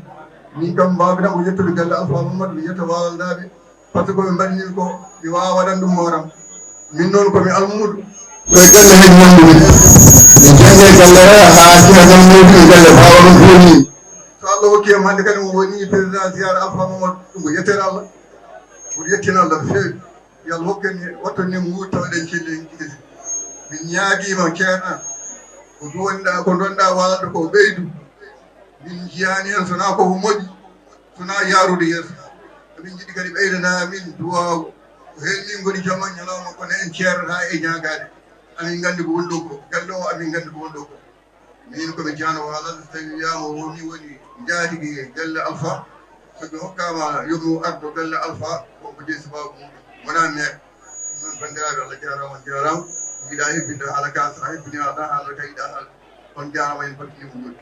Min kam, mbaawmi tan ko yettude galle Alpha Mamadou, mi yetta waalnaaɓe, par ce que ko ɓe mbaɗi min ko, mi waawaa waɗande ɗum hooram. Min noon ko mi almuudo. Ko e galle men wondude. Mi jannge galle o haa Ceerno Mawɗo e galle Baaba Mum Fuuni. So Allah hokki en hannde kadi mo woni président ziyaara Alpha Mamadou, ɗum ko yettere Allah. Ko yettina Allah no feewi. Yo Allah hokku en, wattu en nguur tawa eɗen celli en kisi. Min ñaagiima Ceerno, ko duwonɗaa, ko ndonɗaa waalde ko ɓeydu. Min njiyaani heen so wonaa ko ko moƴƴi, so wonaa yaarude yeeso. Emin njiɗi kadi ɓeydanaa min duwaaw. Ko heen min ngoni jama ñalawma, kono en ceerata e ñaagaade. Amin nganndi ko woni ɗo ko. Galle o amin nganndi ko woni ɗo ko. Min ko mi Jaano Waalal, so tawii wiyaama woni, woni njaatigi e galle Alpha. So mi hokkaama yo mi ardo galle Alpha, ko ko jeyi sabaabu mum. Wonaa meer. Ɗum noon, banndiraaɓe, Allah jaaraama, on njaaraama. Mi yiɗaa hebbinde haala ka, so a hebbinii haala, haala ka yiɗaa haala. On njaaraama, en mbaɗtiniima moƴƴi.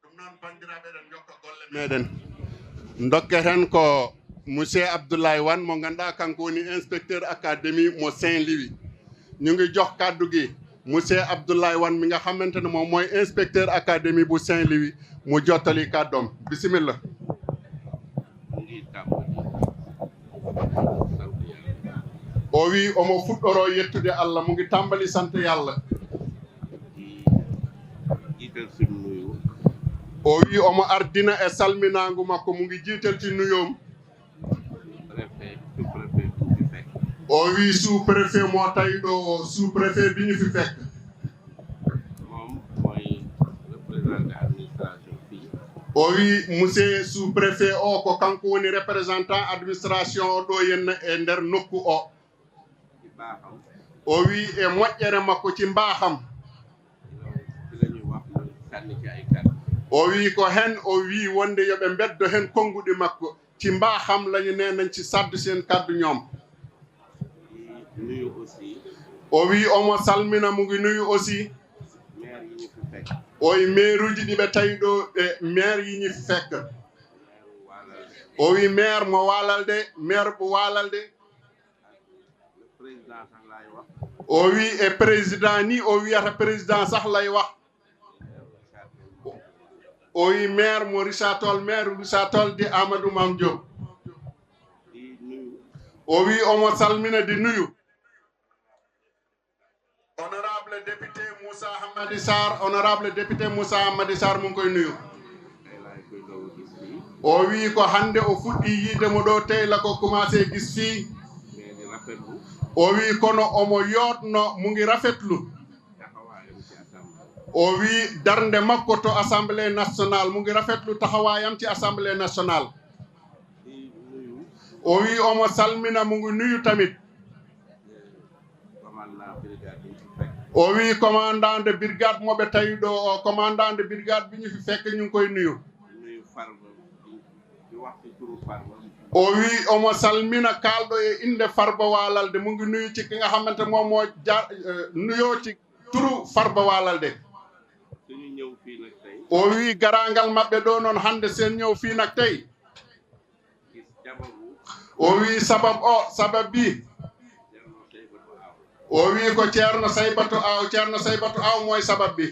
Ɗum noon, banndiraaɓe, eɗen njokka golle meeɗen. Ndokketen ko Monsieur Abdoulaye Wane, mo ngannduɗaa kanko woni inspecteur académie mo Saint-Louis. Ñu ngi jox kàddu gi Monsieur Abdoulaye Wane, mi nga xamante ne moom mooy inspecteur académie bu Saint-Louis, mu jottali kàddoom. Bisimilla. O wi omo fuɗɗoroo yettude Allah, mu ngi tàmbali sant Yàlla. Di jiital suñu nuyu. O wi omo ardina e salminaangu makko, mu ngi jiital ci nuyoom. Préfet, sous-préfet bu fi fekk. O wi sous-préfet moo tawi ɗo, sous-préfet bi ñu fi fekk. Moom mooy représentant administration fii. O wi monsieur sous-préfet o ko kanko woni représentant administration o ɗo henna e nder nokku o. Ci mbaaxam. O wi e moƴƴere makko ci mbaaxam. Ci la ñuy wax ñu sànni ci ay kàddu. O wi ko heen o wi wonde yo ɓe mbeddo heen konnguɗi makko. Ci mbaaxam la ñu nee nañ ci sàddu seen kàddu ñoom. Di nuyu aussi. O wi omo salmina, mu ngi nuyu aussi. Maire yi ñu fi fekk. O wi maire uji ɗi ɓe tawi ɗo, e maire yi ñu fi fekk. Maire Waalal. O wi maire mo Waalal de, maire bu Waalal de. Le président sax laay wax. O wi e président ni o wiyata président sax lay wax. O wi maire mo Richard Toll, maire Richard Toll di Amadou Mame Diop. Di nuyu. O wi omo salmina di nuyu. Honorable Député Moussa Hamadi Sarr, honorable député Moussa Hamadi Sarr, mu ngi koy nuyu. O wii ko hannde o fuɗɗi yiide mo ɗo tey la ko commencé gis fii. O wii kono omo yootno, mu ngi rafetlu. O wii darnde makko to Assemblée nationale, mu ngi rafetlu taxawaayam ci Assemblée nationale. O wii omo salmina, mu ngi nuyu tamit. O wii commandant de brigade mo ɓe tawi ɗo o, commandant de brigade bi ñu fi fekk ñu ngi koy nuyu. O wii omo salmina kaalɗo e innde Farba Walalde, mu ngi nuyu ci ki nga xamante moom moo jaar, eh, nuyoo ci turu Farba Walalde. O wii garaangal maɓɓe ɗo noon hannde seen ñëw fii nag tey. O wii sabab o, sabab bi. O wii ko Ceerno Saybatu Aw, Ceerno Saybatu Aw mooy sabab bi.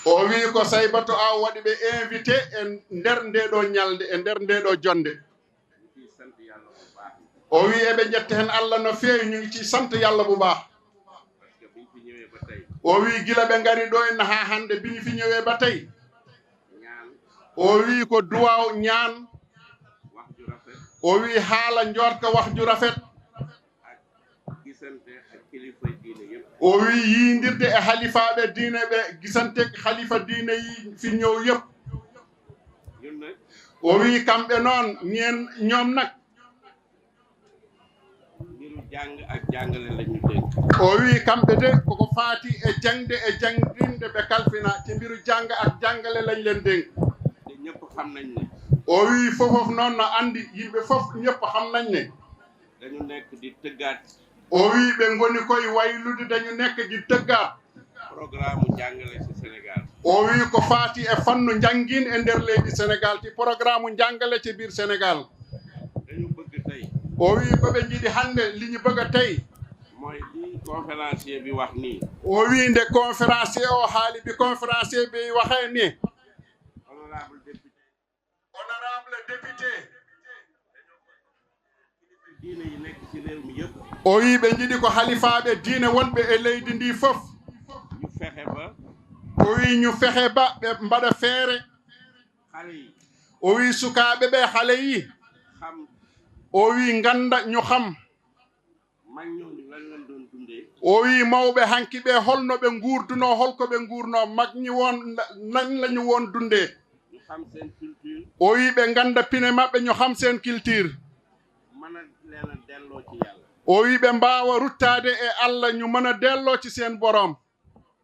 O wii ko Saybatu Aw waɗi ɓe invité e nder ndee ɗoo ñalnde, e nder ndee ɗoo jonnde. O wii eɓe njetta heen Alla no feewi, ñu ngi ci sant Yalla bu baax. O wii gila ɓe ngari ɗo en haa hannde bi ñu fi ñëwee ba tey. O wii ko duwaaw, ñaan. O wii haala, njoorka, wax ju rafet. O wii yiindirde e halifaaɓe diine ɓe, gisante halifa diine yi fi ñëw yëpp. O wii kamɓe noon, ñeen ñoom nag. Mbiru jàng ak jàngale la ñu dénk. O wii kamɓe de koko faati e jaŋde e jannginde ɓe kalfina ci mbiru jàng ak jàngale lañ leen dénk. Te ñëpp xam nañ ne. O wii fofof noon no anndi, yimɓe fof ñëpp xam nañ ne. Dañu nekk di tëggaat. O wii ɓe ngoni koy waylude, dañu nekk di tëggaat. Programme jàngale ci Sénégal. O wii ko faati e fannu njanngin e nder leydi Sénégal, ci programme jàngale ci biir Sénégal. Dañu bëgg tey. O wii ko ɓe njiɗi hannde li ñu bëgg a tey. Mooy li conférencier bi wax nii. O wii nde conférencier o haali bi conférencier bi waxee ni. Honorable député. Honorable député. Diine yi nekk ci réew mi yëpp. O wii ɓe njiɗi ko halifaaɓe diine wonɓe e leydi ndi fof. Ñu fexe ba. O wii ñu fexe ba ɓe mbaɗa feere. Xale yi. O wii sukaaɓe ɓe, xale yi. Xam. O wii ngannda ñu xam. Mag ñooñu lan lañ doon dundee? O wii mawɓe hanki ɓe holno ɓe nguurdunoo, holko ɓe nguurnoo, mag ñi woon nan lañu woon dundee. Ñu xam seen culture. O wii ɓe ngannda pine maɓɓe, ñu xam seen culture. Mën a leen a delloo ci Yàlla. O wii ɓe mbaawa ruttaade e Alla, ñu mën a delloo ci seen Boroom.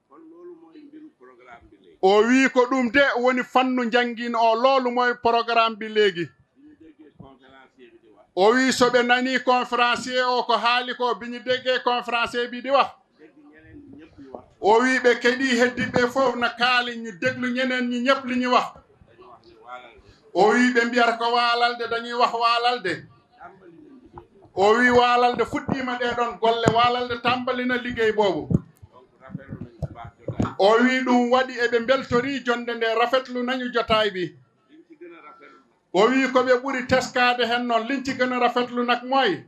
Kon loolu mooy mbiru programme bi léegi. O wii ko ɗum de woni fannu njanngin o, loolu mooy programme bi léegi. Bi ñu déggee conférencier bi di wax. O wii so ɓe nanii conférencier o ko haali ko, bi ñu déggee conférencier bi di wax. Dégg ñeneen ñi ñëpp di wax. O wii ɓe keɗii heddiiɓe fof na kaali, ñu déglu ñeneen ñi ñëpp li ñu wax. Dañu wax ne Walalde. O wii ɓe mbiyata ko Walalde, dañuy wax Walalde. Tàmbali nañ liggéey. O wii Walalde fuɗɗiima ɗee ɗoon golle, Walalde tàmbali na liggéey boobu. Donc rafetlu nañ bu baax jotaay. O wii ɗum waɗi eɓe mbeltorii jonnde nde, rafetlu nañu jotaay bi. Liñ ci gën a rafetlu. O wii ko ɓe ɓuri teskaade heen noon, liñ ci gën a rafetlu nag mooy.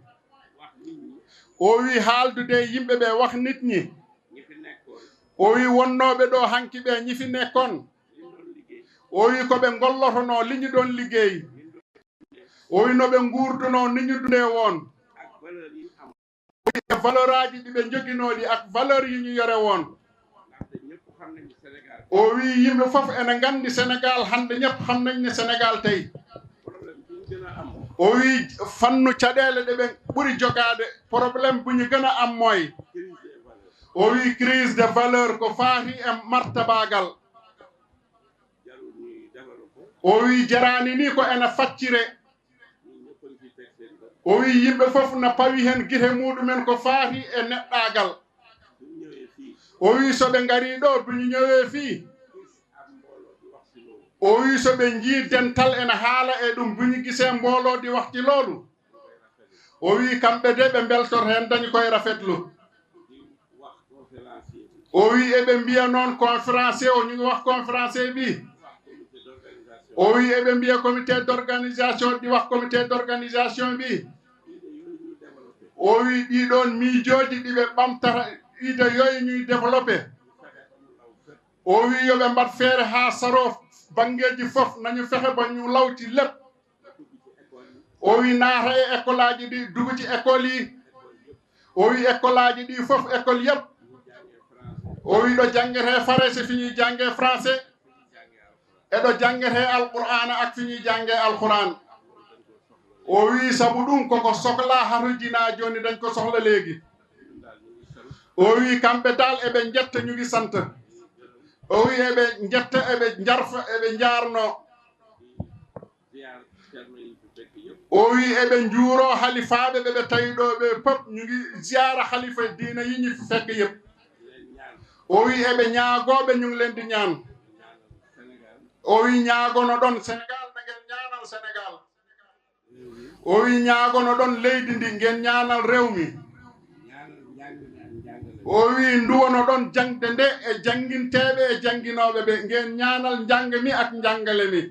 Wax nit ñi. O wii haaldude e yimɓe ɓe, wax nit ñi. Ñi fi nekkoon. O wii wonnooɓe ɗo hanki ɓe, ñi fi nekkoon. Liñ doon liggéey. O wii ko ɓe ngollotonoo, li ñu ɗoon liggéey. Liñ doon O wii no ɓe nguurdunoo, ni ñu dundee woon. Ak valeur yi am. O wii e valeur aji ɗi ɓe njoginoo ɗi, ak valeur yi ñu yore woon. Ndaxte ñëpp xam nañu Sénégal. O wii yimɓe fof ene nganndi Sénégal, hannde ñëpp xam nañ ne Sénégal tey. Problème bi ñu gën a am. O wii fannu caɗeele ɗe ɓe ɓuri jogaade, problème bu ñu gën a am mooy. Crise des valeurs. O wii crise de valeur ko faati e martabaagal. Jarul ñuy développé. O wii jaraani ni ko ene faccire. Ñun ñëpp a ngi ciy teg seen bët. O wii yimɓe fof na pawi heen gite muuɗumen ko faati e neɗɗaagal. Bu ñu ñëwee fii. O wii so ɓe ngarii ɗo, bu ñu ñëwee fii. Gis ab mbooloo di wax ci loolu. O wii so ɓe njii dental ene haala e ɗum, bu ñu gisee mbooloo di wax ci loolu. O wii kamɓe de ɓe mbeltoto heen, dañi koye rafetlu. Di wax conférencier bi. O wii eɓe mbiya noon conférencier o, ñu ngi wax conférencier bi. Wax comité d'organisation. O wii eɓe mbiya comité d'organisation, di wax comité d'organisation bi. Idée yooyu ñu développé. O O wi ɗii ɗoon miijooji ɗi ɓe ɓamtata ide yoy ñuy développé. O wi yo ɓe mbaɗ feere haa saroo banngeeji fof, nañu fexe ba ñu lawti lépp. O wi naata e école aji ɗi, dugu ci école yi. O wi école aji ɗi fof, école yëpp. O wi ɗo janngetee farayse fi ñuy jàngee français. E ɗo janngetee Alqur'aana ak fi ñuy jàngee Alqur'aan. O wi sabu ɗum koko soklaa hatujinaa jooni dañ ko soxla léegi. O wi kamɓe daal eɓe njetta ñu ngi sant. O wi eɓe njetta, eɓe njarfa, eɓe njaarno. O wi eɓe njuuro halifaaɓe ɓe ɓe tawi ɗo ɓe pop ñu ngi ziyaara halifa diina yi ñu fi fekk yëpp. O wi eɓe ñaagooɓe ñu ngi leen di ñaan. O wi ñaagono ɗon Sénégal, na ngeen ñaanal Sénégal. O wi ñaagono ɗon leydi ndi, ngeen ñaanal réew mi. O wi nduwono ɗon jaŋde nde e jannginteeɓe e jannginooɓe ɓe, ngeen ñaanal njàng mi ak njàngale mi.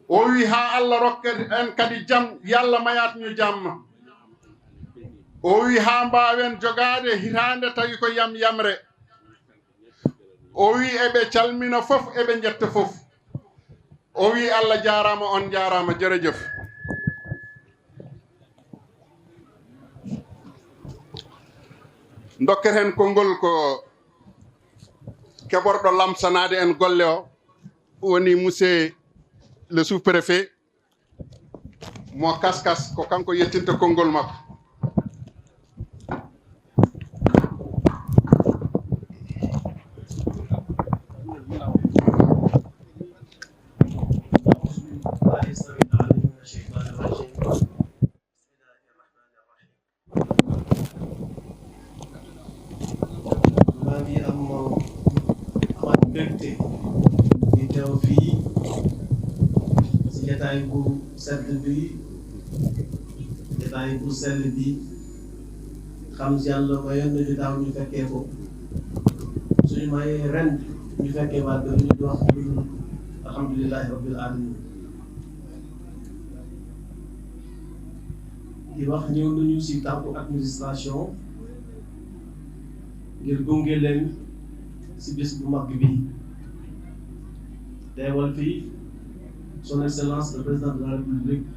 O wi haa Allah rokka en kadi jam, Yalla mayaat ñu jàmm. O wi haa mbaawen jogaade hitaande tawi ko yam yamre. O wi eɓe calmina fof, eɓe njetta fof. O wi Allah jaaraama, on njaaraama, jërëjëf. Ndokketen konngol ko keɓorɗo lamsanaade en golle o, woni monsieur le sous-préfet. Mo Kaskas, ko kanko yettinta konngol makko. Maa ngi am, amaat mbégte di teew fii si jataay bu sedd bi, jataay bu sell bi, xam si Yàlla mayoon nañu daaw ñu fekkee ko. Suñu mayee ren ñu fekkee waat ko, li ñu di wax lu dul alhamdulillahi rabbil alamin. Di wax ñëw nañu si tànku administration ngir gunge leen si bis bu mag bi. Teewal fii son excellence le président de la république,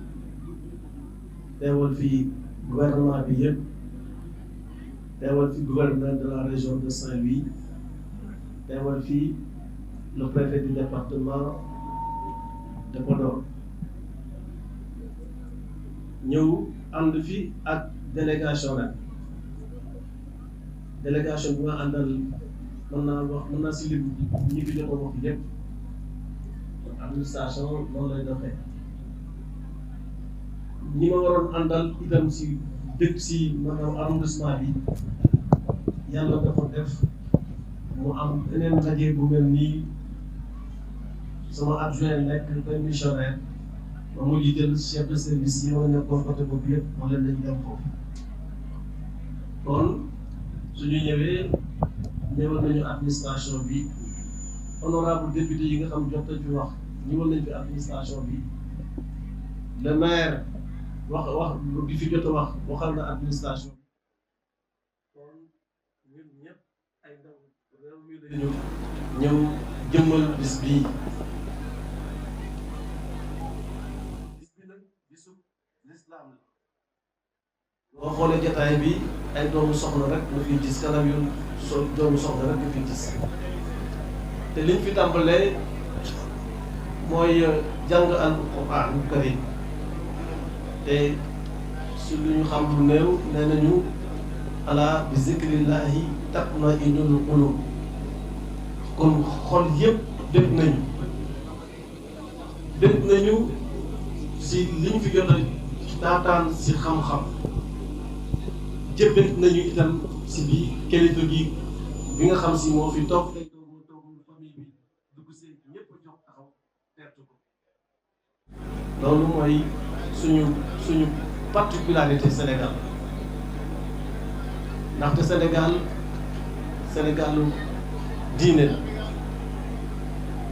teewal fii gouvernement bi yëpp, teewal fii gouverneur de la région de Saint-Louis, teewal fii le préfet du département de Podor. Ñëw ànd fi ak délégation nag. Délégation bi ma àndal, mën naa wax, mën naa si lim ñi fi jot a wax yëpp. Administration noonu lay doxee. Ñi ma waroon àndal itam si dëkk si, maanaam, arrondissement bi, Yàlla dafa def mu am beneen ndaje bu mel nii. Sama adjoint nekk benn missionnaire, ma mujj jël chef de service yi ma nekkoon côté boobu yëpp, ma leen dañ dem foofu. Kon suñu ñëwee, ñëwal nañu administration bi, honorable député yi nga xam jot nañ fi wax, ñëwal nañ fi administration bi. Le maire wax, wax bi fi jot a wax, waxal na administration bi. Kon ñun ñëpp ay ndaw réew mi lañu, ñëw jëmmal bis bii. Bis bi nag, bisu lislaam la. Boo xoolee jataay bi, ay doomu soxna rek nga fiy gis, kanam yu so-, doomu soxna rek nga fiy gis. Te liñ fi tàmbalee mooy, euh, jàng Alquraan Karim. Te su lu ñu xam lu néew, nee nañu: "Ala bi zikrillahi tatma'innul qulub." Kon xol yépp bég nañu. Bég nañu si liñ fi jot a taataan si xam-xam. Jëbbét nañu itam si bi kilifa gi, bi nga xam si moo fi toog tey, toogoo, toogoo famille bi, dugg si, ñépp jóg taxaw teertu ko. Loolu mooy suñu, suñu particularité Sénégal. Ndaxte Sénégal, Sénégalu diine la.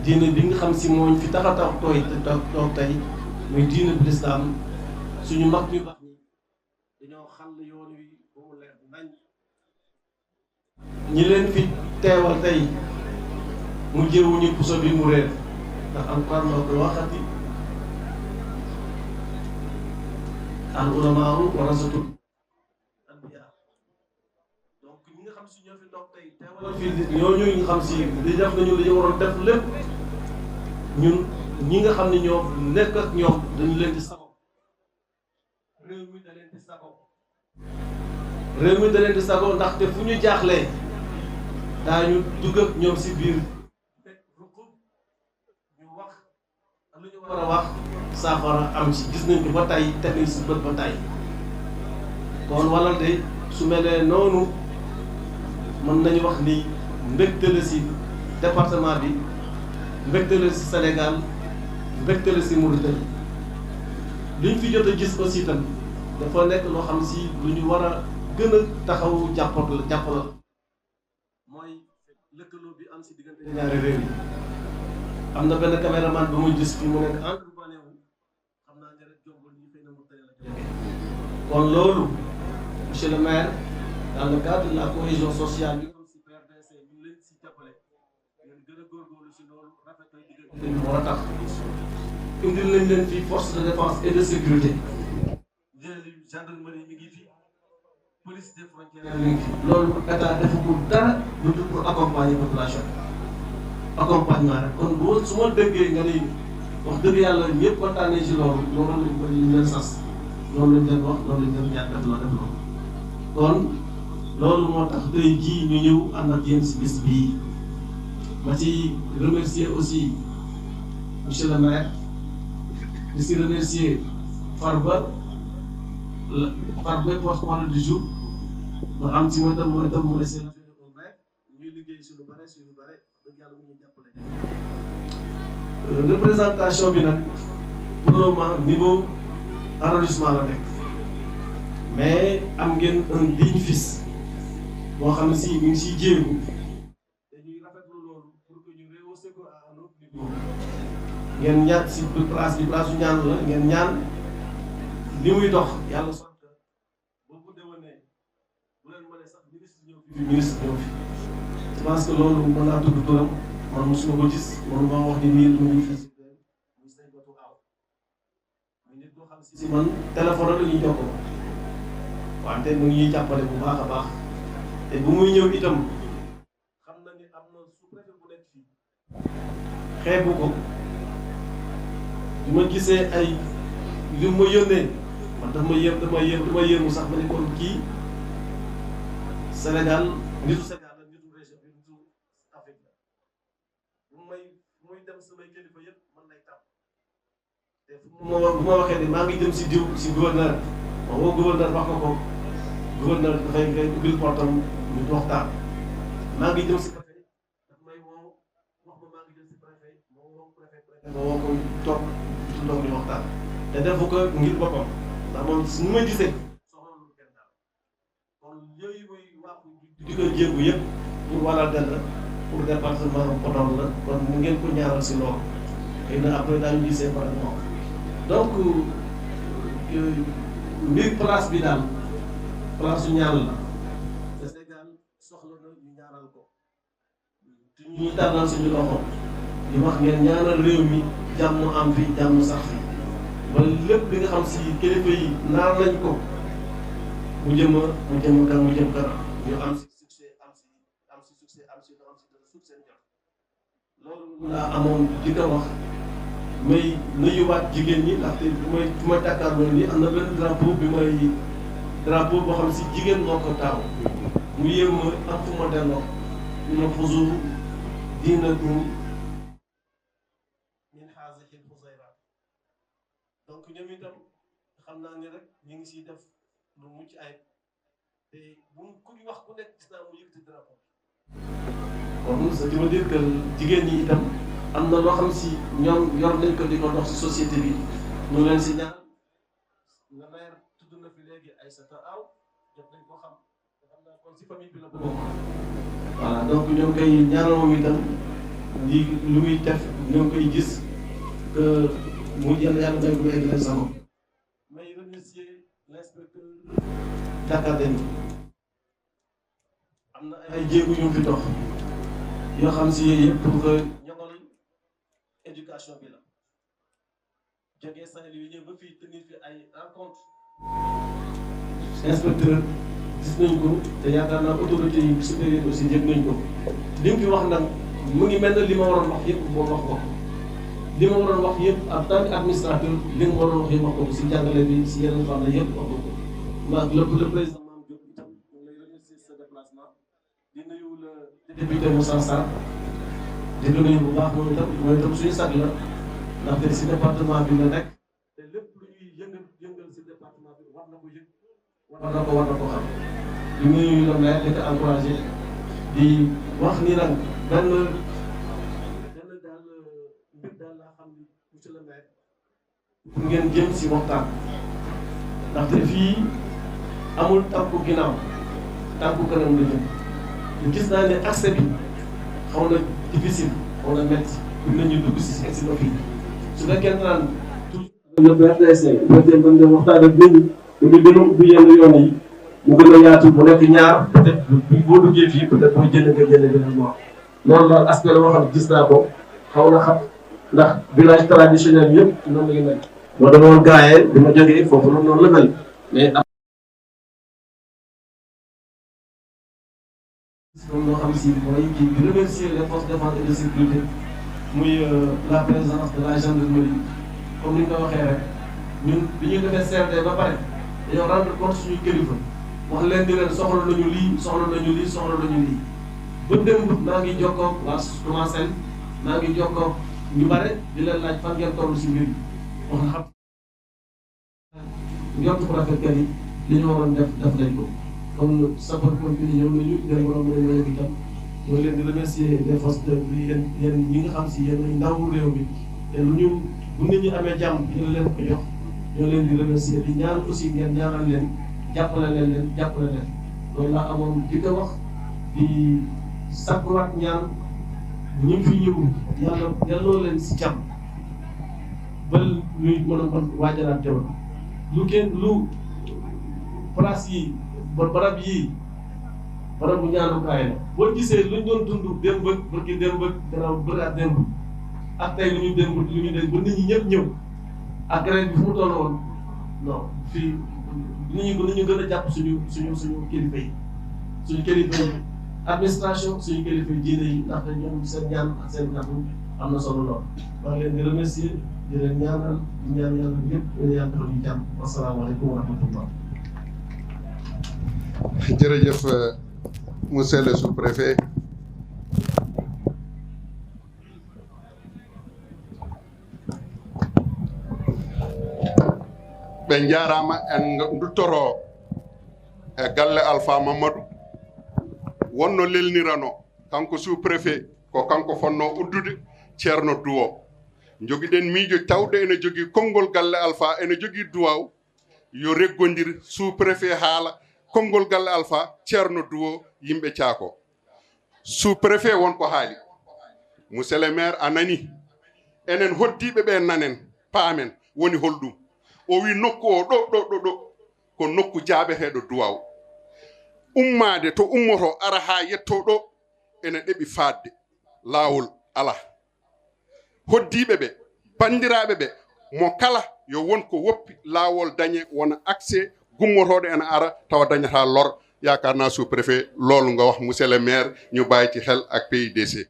Diine bi nga xam si mooñ fi tax a tax tooy, te toog, toog tey, muy diine bu lislaam, suñu mag ñu baax ñi. Ñoo xàll yoon wi ba mu leer nañ. Ñi leen fi teewal tey, mujjewuñu puso bi mu réer, ndax Alxuraan moo ko waxati: "Al ulamaa'u warasatul anbiyaa." Donc, ñi nga xam si ñoo fi toog tey, teewal fi nit ñooñu, ñu xam si li def nañu li ñu waroon def lépp, ñun ñi nga xam ne ñoo nekk ak ñoom, dañu leen di sago. Réew mi da leen di sago. Réew mi da leen di sago, ndaxte fu ñu jaaxlee, daañu dugg ak ñoom si biir ruq, ñu wax lu ñu war a wax, saafara am ci. Gis nañ ko ba tey, teg nañ si bët ba tey. Kon Walal de, su melee noonu, mën nañu wax ni mbégte la si département bi, mbégte la si Sénégal, mbégte la si Mauritanie. Liñ fi jot a gis aussi itam, dafa nekk loo xam si lu ñu war a gën a taxaw, jàppal jàppalal. Mooy lëkkaloo bi am si diggante ñaari réew yi. Am na benn caméraman bu muy gis fi mu nekk entre Banewu, xam naa ne rek jombul ñi, xëy na mu tëye la jógee. Kon loolu, monsieur le maire, dans le cadre de la cohésion sociale, ñu am si P R D C, ñu leen si jàppale, ngeen gën a góorgóorlu si loolu, rafetal diggante bi. Moo tax indil nañ leen fii force de défense et de sécurité. Njëriñ li, gendarmerie mi ngi fi, police des frontières mi ngi fi. Loolu état defagul dara lu dul pour accompagner population bi. Accompagnement rek. Kon boo, su ma déggee nga ni wax dëgg yàlla ñëpp kontaan nañ ci loolu, loolu lañ ko, ñu leen sas, loolu lañ leen wax, loolu lañ leen ñaan, def loo def loolu. Kon loolu moo tax tey jii ñu ñëw ànd ak yéen si bis bii. Ma ci remercier aussi monsieur le maire, di si remercier Farba, Farba porte-parole du jour, ma am ci mooy tam, mooy tam mooy seen adjoint au maire, ñuy liggéey suñu bare, suñu bare, dëgg yàlla mu ñuy jàppale. Euh, représentation bi nag, pour le moment, niveau arrondissement la nekk, mais am ngeen un digne fils boo xam ne si ñu ngi siy jéegu, te ñuy rafetlu loolu pour que ñu rehausser ko à un autre niveau. Ngeen ñaan si place bi, place su ñaan la, ngeen ñaan li muy dox, yàlla sotti ko. Boobu déwénee, bu leen mënee sax ministre ñëw fi, ministre ñëw fi. Je pense que loolu mën naa tudd turam, man mosuma ko gis, man maa wax ni nii la ñu fi muy say batu aaw. Muy nit koo xam si man téléphone la ñuy jokkoo, wante mu ngi ñuy jàppale bu baax a baax. Te bu muy ñëw itam, xam na ni am na sous-préfet bu nekk fii, xeebu ko. Bi ma gisee ay li ma yónnee, man daf ma yéem, dama yéem, dama yéemu sax, ma ne kon kii Sénégal, nitu Sénégal la, nitu région bi, nitu Afrique la. Bu may, bu muy dem samay kilifa yëpp, man lay tàmm. Te fu ma, bu ma waxee ni maa ngi jëm si diw, si gouverneur, ma woo gouverneur, wax ko ko, gouverneur dafay ngay ubbil portam, ñu waxtaan. Maa ngi jëm si préfet, daf may woo, wax ma maa ngi jëm si préfet, ma woo préfet, préfet ma woo ko, toog, ñu toog, ñu waxtaan. Te defu ko ngir boppam, ndax moom su ma gisee soxla lu kenn daal. Kon yooyu muy wax di ko jéegu yëpp pour Walal benn, pour département Podor la, kon mu ngeen ko ñaanal si loolu. Xëy na après daañu gisee par rapport. Donc, euh, mbir place bi daal, place su ñaan la. Te Sénégal soxla na ñu ñaanal ko. Te ñu tàllal suñu loxo, di wax ngeen ñaanal réew mi, jàmm am fi, jàmm sax fi, ba lépp li nga xam si kilifa yi naan nañ ko, mu jëm a, mu jëm a kan, mu jëm kanam, ñu am si succès, am si, am si succès, am si, am si succès njort. Loolu laa amoon di ko wax. May nuyuwaat jigéen ñi, ndaxte bu may, bu may jàkkaarloo nii, am na benn drapeau bi may, drapeau boo xam si jigéen moo ko taaw. Mu yéem ma, am fu ma delloo. Ñu ne xuzu diinakum min haazihil huzayraat. Donc, ñoom itam, xam naa ne rek ñu ngi siy def lu mucc ayib. Te bu ku ñu wax ku nekk, gis naa mu yëkkati drapeau bi. Kon, ça veut dire que jigéen ñi itam am na loo xam si ñoom yor nañ ko, di ko dox si société bi, ñu leen si ñaan. Le maire tudd na fi léegi Aïssata Aw, jot nañ ko xam, xam naa kon si famille bi la bokk. Voilà, donc ñoo ngi koy ñaanal moom itam, di lu muy def, ñoo ngi koy gis, que mu yàlla, yàlla may ko egg leen sama. May remercier L'inspecteur Dakar Dem am na ay jéego yu fi dox yoo xam si yooyu yëpp pour que ñoŋal éducation bi la. Jógee Saint-Louis ñëw ba fii tenir fi ay rencontre, inspecteur, gis nañ ko, te yaakaar naa autorité yi supérieur aussi yëg nañ ko. Li mu fi wax nag, mu ngi mel ne li ma waroon wax yëpp moom wax ko. Li ma waroon wax yëpp en tant que administrateur, li ma waroon wax yëpp wax ko si jàngale bi, si yeneen fànn yëpp wax ko. Ma le le président Mame Diop itam, ñu ngi lay remercier sa déplacement. Di nuyu le député Moussa Sarr, di ko nuyu bu baax moom itam, mooy itam suñu sag la, ndaxte si département bi la nekk. Te lépp lu ñuy yëngal yëngal si département bi, war na ko yëg, war na ko war na ko xam. Di nuyu le maire, di ko encouragé, di wax ni nag benn benn daal mbir daal laa xam ni, monsieur le maire, pour ngeen jëm si waxtaan, ndaxte fii amul tànku ginnaaw, tànku kanam la jëm. Te gis naa ne accès bi xaw na difficile, xaw na métti pour nit ñi dugg si, si egsi ba fii. Su fekkee naan toujours le B R D C, bu fekkee mën nga waxtaan ak nit ñi, pour ñu gën a ubbi yenn yoon yi, mu gën a yaatu, mu nekk ñaar, peut-être boo duggee fii, peut-être booy jënd nga jënd beneen boor. Loolu daal aspect la boo xam ne gis naa ko, xaw na xam, ndax village traditionnel yëpp noonu la ñu mel. Boo demoon Gaayeen, bi ma jógee foofu, noonu noonu la mel. Mais am comme loo xam si mooy kii di remercier les forces de défense et de sécurité, muy euh, la présence de la gendarmerie. Comme ni nga ko waxee rek, ñun bi ñu defee C R D ba pare, dañoo rendre compte suñu kilifa, wax leen di leen soxla nañu lii, soxla nañu lii, soxla nañu lii. Ba démb maa ngi jokkoo waa Tomasen, maa ngi jokkoo ñu bare, di leen laaj fan ngeen toll si mbir yi. Wax na xam njort bu rafet que ni li ñu waroon def, def nañ ko. Comme sapeur pompier ñëw nañu, dem borom réew mi itam, ñoo leen di remercier les forces de, yéen yéen ñi nga xam si yéen ay ndawu réew mi, te lu ñu, bu nit ñi amee jàmm, yéen leen ko jox. Ñoo leen di remercier, di ñaan aussi ngeen ñaanal leen, jàppale leen leen jàppale leen. Loolu laa amoon di ko wax, di sakkuwaat ñaan ñi fi ñëw, yàlla delloo leen si jàmm, ba ñuy mën a mën waajalaat déwén. Lu kenn lu place yi, ba barab yi, barabu ñaanukaay la. Boo gisee luñ doon dund démb ak barki démb ak gannaaw bërkaat démb ak tey, lu ñu démb, lu ñu démb ba nit ñi ñëpp ñëw ak grève bi fu mu toll woon, non, fii nit ñi, nit ñu gën a jàpp suñu suñu suñu kilifa yi, suñu kilifa yi administration, suñu kilifa yi diine yi, ndaxte ñoom seen ñaan ak seen kàddu am na solo lool. Maa ngi leen di remercier, di leen ñaanal, di ñaan yàlla ñëpp, yàlla defal ñu jàmm. Wasalaamaaleykum wa rahmatullah. Jërëjëf, euh, monsieur le sous-préfet. Ɓe njaaraama. En nduttoroo e galle Alpha Mamadou, wonno lelnirano, kanko sous-préfet, ko kanko fonnoo uddude Ceerno Duwo. Njogiɗen miijo tawde ene jogii konngol galle Alpha, ene jogii duwaaw, yo reggondir, sous-préfet haala konngol galle Alpha, Ceerno Duwo, yimɓe Caako. Sous-préfet won ko haali. Monsieur le maire a nani. Enen hoddiiɓe ɓe nanen, paamen, woni holɗum. O wi nokku o ɗo, ɗo, ɗo, ɗo, ko nokku jaabeteeɗo duwaaw. Ummaade to ummoto ara haa yetto ɗo, ene ɗeɓi faaɗde. Laawol alaa. Hoddiiɓe ɓe, banndiraaɓe ɓe, mo kala yo won ko woppi, laawol dañe, wona accès gummotooɗo ene ara tawa dañataa lor. Yaakaar naa sous-préfet loolu nga wax, monsieur le maire, ñu bàyyi ci xel ak P I D C.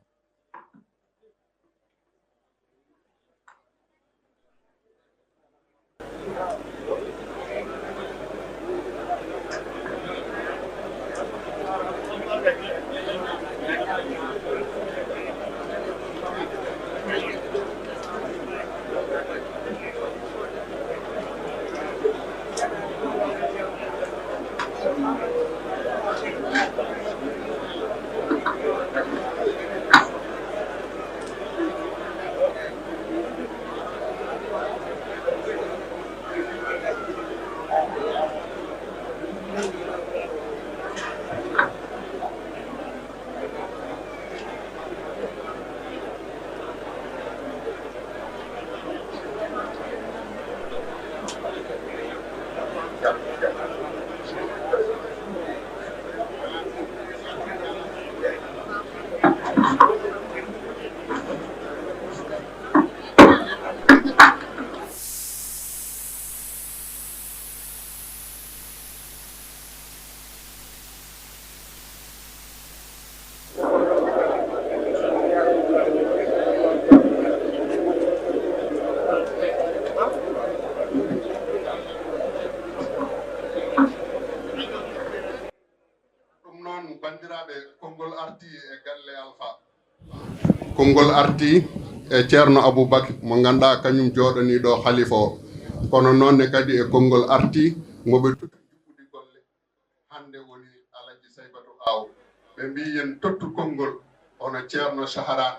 Ɗum noon, banndiraaɓe, konngol artii e galle Alfa. Konngol artii e Ceerno Aboubacry, mo ngannduɗaa kañum jooɗanii ɗo halifa o. Kono noon ne kadi e konngol artii mo ɓe tuti juɓɓudi golle. Hannde woni Alhaji Saybatu Aw. Ɓe mbii yen tottu konngol hono Ceerno Saharaan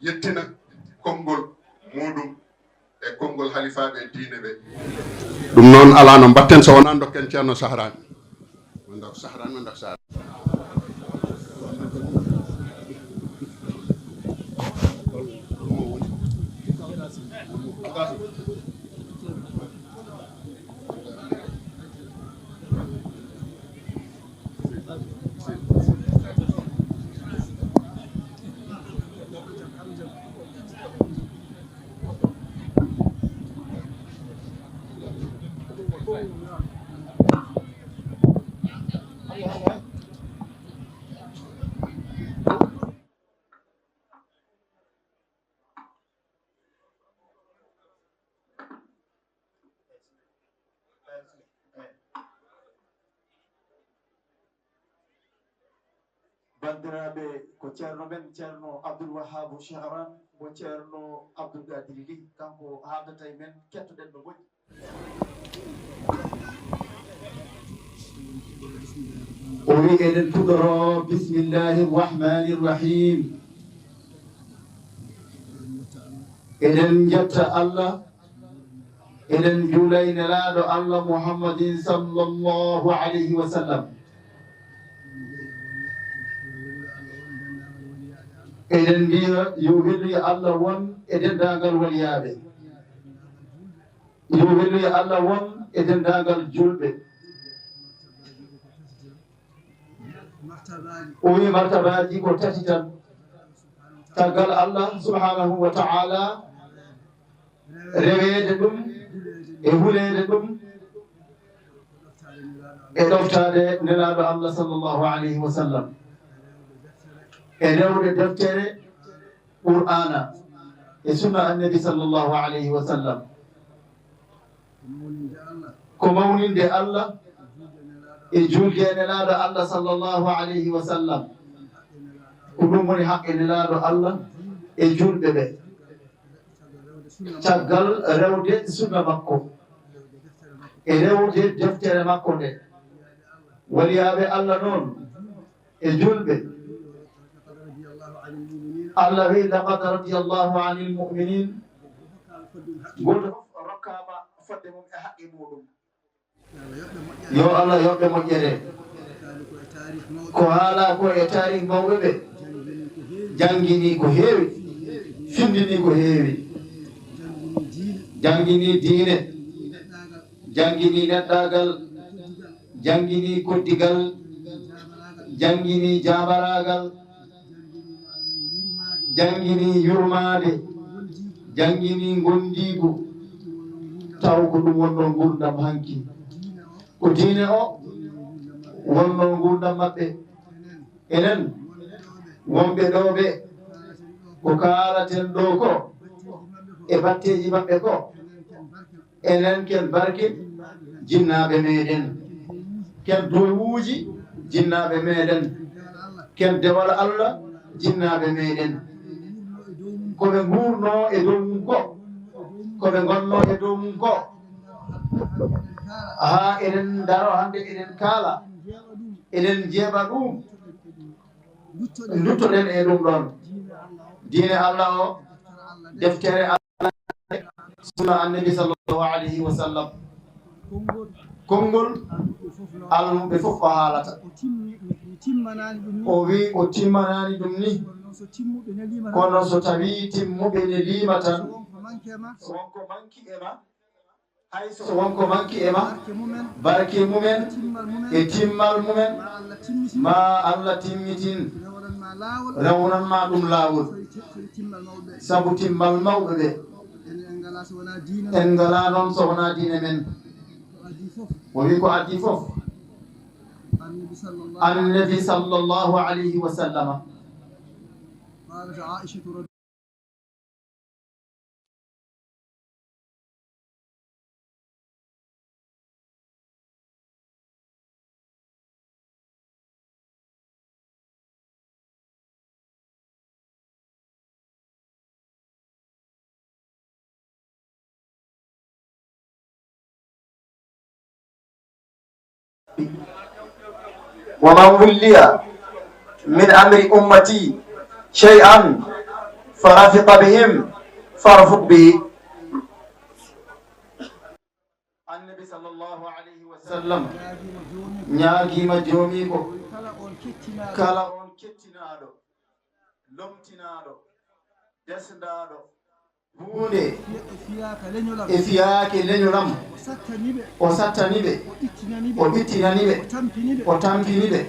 yettina konngol muuɗum e konngol halifaaɓe diine ɓe. Ɗum noon alaa no mbatten so wonaa ndokken Ceerno Saharaan. Wonda ko Saharaan, wonda ko Saharaan. Banndiraaɓe, ko ceerno men, Ceerno Abdoul Wahab Chahran, mo Ceerno Abdoul Qadir Ly, kanko haaldata e men, kettoɗen no moƴƴi. O wi eɗen puɗɗoro, bismillahi rahmani rahim. Eɗen njetta Allah, eɗen juula e Nelaaɗo Allah Muhammadin sallallahu alayhi wa sallam. Eɗen mbiya yo welluya Allah won e denndaangal waliyaaɓe. Yo welluya Allah won e denndaangal juulɓe. O wi martabaaji ko tati tan. Caggal Allah subhanahu wa ta'ala, reweede ɗum e huleede ɗum e ɗoftaade Nelaaɗo Allah sallallahu alayhi wa sallam, e rewde deftere Qur'aana e sunna Annabi sallallahu alayhi wa sallam. Ko mawninde Allah e juulde e Nelaaɗo Allah sallallahu alayhi wa sallam. Ko ɗum woni haqqe Nelaaɗo Allah e juulɓe ɓe. Caggal rewde sunna makko e rewde deftere makko nde, waliyaaɓe Allah noon e juulɓe, Allah wi laqad radiyallahu anil mu'minin. Gooto fof rokkaama fodde mum e haqqe muɗum. Yo Allah yoɓ ɓe moƴƴere. Ko haalaa ko e taarih mawɓe ɓe, janngini ko heewi, findini ko heewi, janngini diine, janngini neɗɗaagal, janngini koddigal, janngini jaamaraagal, janngini yurmaade, janngini ngondiigu, taw ko ɗum wonnoo nguurndam hanki. Ko diine o wonnoo nguurndam maɓɓe. Enen wonɓe ɗo ɓe, ko kaalaten ɗo ko e batteeji maɓɓe ko, enen ken barke jinnaaɓe meɗen, ken duwawuuji jinnaaɓe meɗen, ken dewal Allah jinnaaɓe meɗen. Ko ɓe nguurnoo e dow mum ko, ko ɓe ngonnoo e dow mum ko, haa eɗen ndaro hannde eɗen kaala, eɗen njeeɓa ɗum. Nduttoɗen e ɗum ɗoon. Diine Allah o, deftere Allah, sunna Annabi sallallahu alayhi wa sallam. Konngol almuɓe fof o haalata. O wi o timmanaani ɗum ni. Kono so tawii timmuɓe neliima tan, so wonko manki e ma, Hay so won ko manki e ma, barke mumen e timmal mumen, ma Allah timmitin, rewnan ma ɗum laawol, sabu timmal mawɓe ɓe. En ngalaa noon so wonaa diine men. O wi ko adii fof. Annabi sallallahu alayhi wa sallama. ومن ولي من أمر أمتي شيئا فرفق بهم فارفق به. Annabi sallallahu alayhi wa sallam ñaagiima joomiiko, kala on kettinaaɗo, lomtinaaɗo, desndaaɗo huunde e fiyaake leñol am, o sattani ɓe, o ɓittinani ɓe, o tampini ɓe.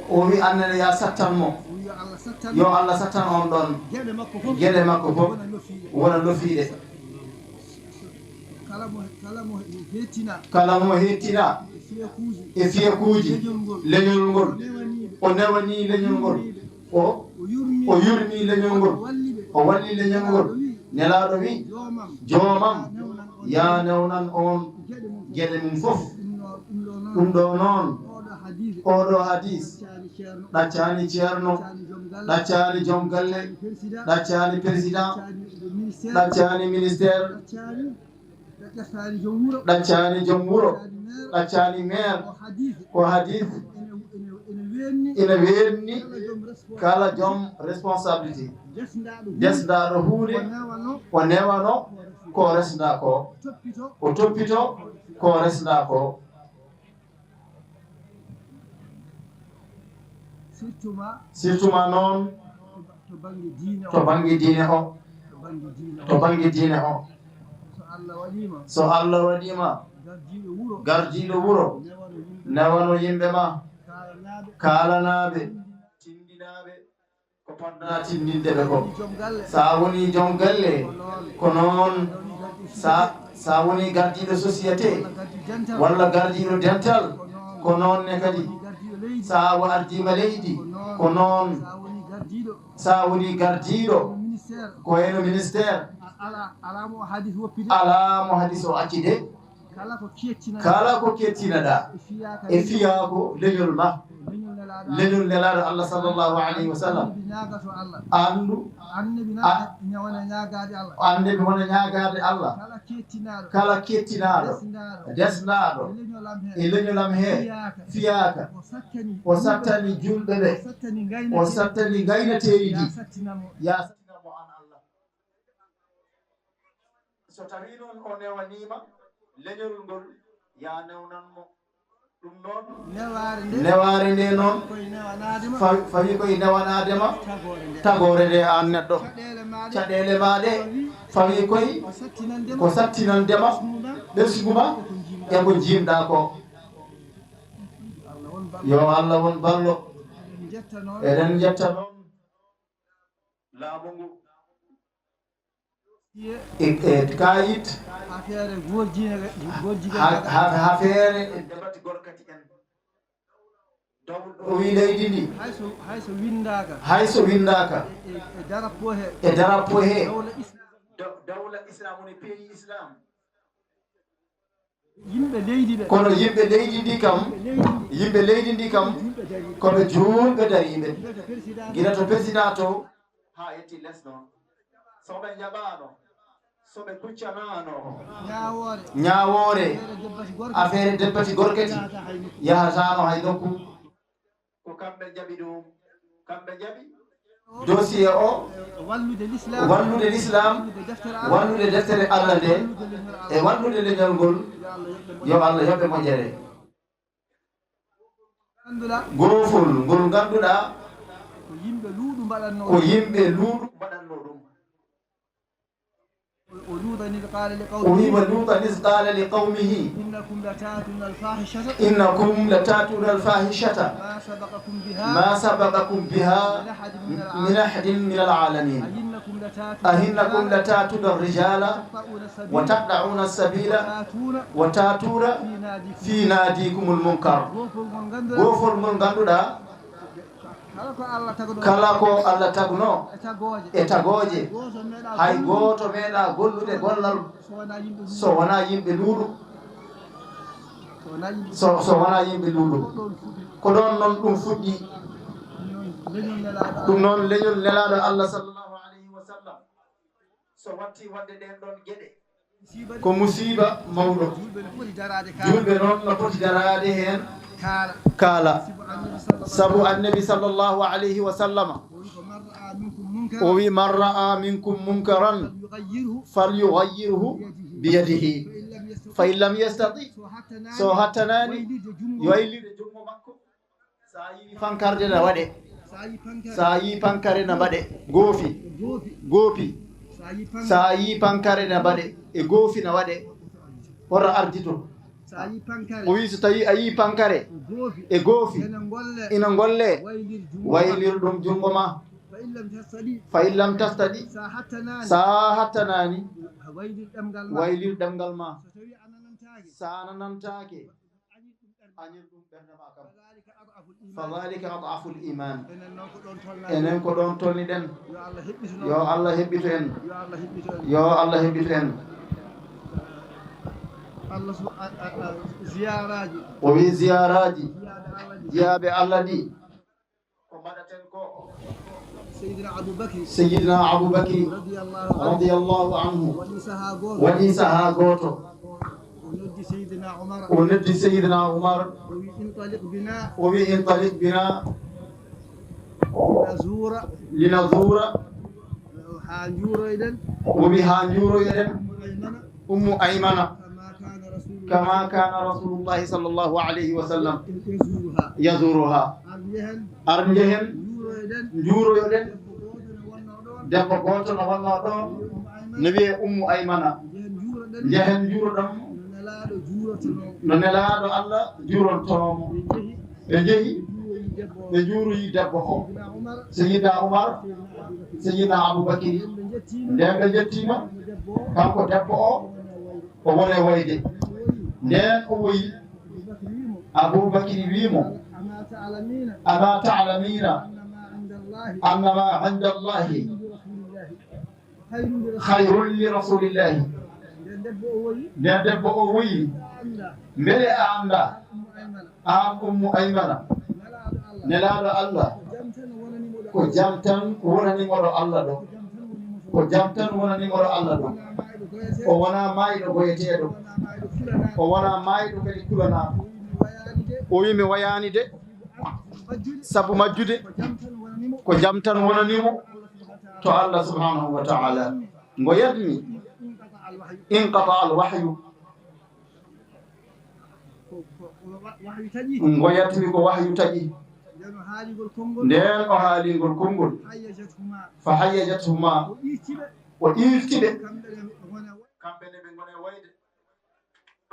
O wi annene ya sattan mo, yo Allah sattan on ɗon, geɗe makko fof wona lofiiɗe. Kala mo heettina e fiyakuuji leñol ngol, o newanii leñol ngol, o yurmii leñol ngol, o walli leñol ngol. Nelaaɗo wi, joomam, yaa newnan on geɗe mum fof. Ɗum ɗo noon, oɗo hadis ɗaccaani ceerno, ɗaccaani joom galle, ɗaccaani président, ɗaccaani ministère, ɗaccaani joom wuro, ɗaccaani maire. Ko hadis ina weenni kala joom responsabilité, desndaaɗo huunde, o newano ko resndaa ko, o toppito ko resndaa ko. Surtout ma noon to bannge diine o, to bannge diine o. So Allah waɗiima gardiiɗo wuro, newano yimɓe ma, kaalanaaɓe, tindinaaɓe ko potnaa tindinde ɓe ko. So a woni joom galle, ko noon. So a woni gardiiɗo société walla gardiiɗo dental, ko noon ne kadi. So a ardiima leydi, ko noon. So a woni gardiiɗo ko heno ministère, alaa mo hadis o acci de. Kala ko kettinaɗaa e fiyaako leñol ma, leñol Nelaaɗo Allah sallallahu alayhi wa sallam, anndu, Annabi wona ñaagaade Allah. Kala kettinaaɗo, desnaaɗo e leñol am he, fiyaaka, o sattani juulɓe ɓe, o sattani ngaynateeri ndi, ya sattina mo an Allah. So tawii noon o newaniima leñol ngol, ya newnan mo. Ɗum noon, newaare nde noon, fawi koye newanaade ma tagoore nde, aan neɗɗo. Caɗeele ma ɗe, fawi koye ko sattinande ma ɓesngu ma e ko njiimɗaa ko. Yo Allah won ballo. Eɗen njetta noon laamu ngu. E, e kaayit. Afeere gorjiine, gorjiine. Ha, ha, afeere e debati gorkati en. Daw-, o wi leydi ndi. Hay so, hay so winndaaka. Hay so winndaaka. E, e, e darapo he. E darapo he. Dawla Islam. Da-, dawla Islam woni pays Islam. Yimɓe leydi ɓe. Kono yimɓe leydi ndi kam, yimɓe leydi ndi kam, ko ɓe juulɓe dariiɓe. Gila to président to, haa yetti les noon. So ɓe njaɓaano, so ɓe kuccanaano, ñaawoore, afeere debbati gorkati, yahataano hay nokku. Ko kamɓe njaɓi ɗum, kamɓe njaɓi dossier o, wallude l'islam, wallude deftere Allah nde, e wallude leñol ngol. Yo Allah yoɓ ɓe moƴƴere. Goofol ngol ngannduɗaa ko yimɓe luuɗu mbaɗatnoo ɗum. Ko yimɓe luuɗu mbaɗatnoo ɗum. ولوطا إذ قال لقومه O wiima Luutan iz qaala li qawmihi, إنكم لتأتون الفاحشة إنكم لتأتون الفاحشة ما سبقكم بها ما سبقكم بها من أحد من من العالمين. أحد من العالمين. أئنكم لتأتون أئنكم الرجال لتأتون الرجال وتقطعون السبيل وتقطعون السبيل وتأتون وتأتون في ناديكم في ناديكم المنكر. Goofol ngol ngannduɗaa Goofol ngol ngannduɗaa kala ko Allah tagno kala ko Allah tagno e tagooje e tagooje gooto meeɗa hay gollude gooto meeɗa gollude gollal so wonaa yimɓe so luuɗo wonaa yimɓe luuɗo so wonaa yimɓe so luuɗo so wonaa yimɓe luuɗo ko ɗoon fuɗɗi ko ɗoon noon ɗum fuɗɗi ɗum noon leñol nelaaɗo ɗum noon leñol nelaaɗo Allah sallallahu alayhi wa sallam so watti waɗde ɗeen ɗoon geɗe ko musiiba mawɗo julɓe noon no poti daraade heen kaala sabu annabi sallallahu alayhi wa sallama o wi man ra'a minkum munkaran falyughayyirhu biyadihi fa in lam yastati so hattanaani yo waylirde junngo makko So a yii pankarde na waɗe so a yii pankare na mbaɗe goofi goofi so a yii pankare na mbaɗe e goofi na waɗe hoto ardito o wii so tawii a yii pankare e goofi ina ngolle waylir ɗum junngo ma fa in lam tastaɗi sa hattanaani waylir ɗemngal ma sa nanantaake añir ɗum ɓernde ma kam fa dhalika ad'afu l-iman enen ko ɗon tolniɗen yo Allah heɓɓitu en yo Allah heɓɓitu en o wi ziyaraji jiyaɓe Allah ɗi ko mbaɗaten ko Seydina Abubakri Seydina Abubakri radiyallahu anhu waɗi sahaa gooto o noddi Seydina Umar o noddi Seydina Umar o wi intaliq bina o wi intaliq bina linazura linazura haa njuuroyɗen o wi haa njuuroyɗen Ummu Aymana kama kana rasulullahi sallallahu alayhi wa sallam yazuruha ar njehen njuuroyoɗen debbo gooto no wonnoo ɗoon no wiyee Ummu Aymana njehen njuuroɗon no nelaaɗo Allah juurontoomo ɓe njehi ɓe njuuroyi debbo o Seyyidna Umar Seyyidna Abubakiri nden ɓe njettiima kanko debbo o o wone woyde nden o woyi Abubakiri wii mo ama ta'lamina annama inda allahi khayrun li rasulillahi nden debbo o woyi mbele a annda aan Ummu Aymana nelaaɗo Allah ko jam tan wonanimo ɗo Allah ɗo ko jam tan wonanimo ɗo Allah ɗo o wona maayɗo goyeteeɗo o wona maayɗo kadi kulanaaɗo o wi mi wayaani de sabu majjude ko jam tan wonanimo to Allah subhanahu wa ta'ala ngo yadmi inqata al wahyu ngo yatmi ko wahyu taƴi nden o haalingol konngol fa hayyajathuma o irtiɓe kamɓe ne ɓe ngone woyde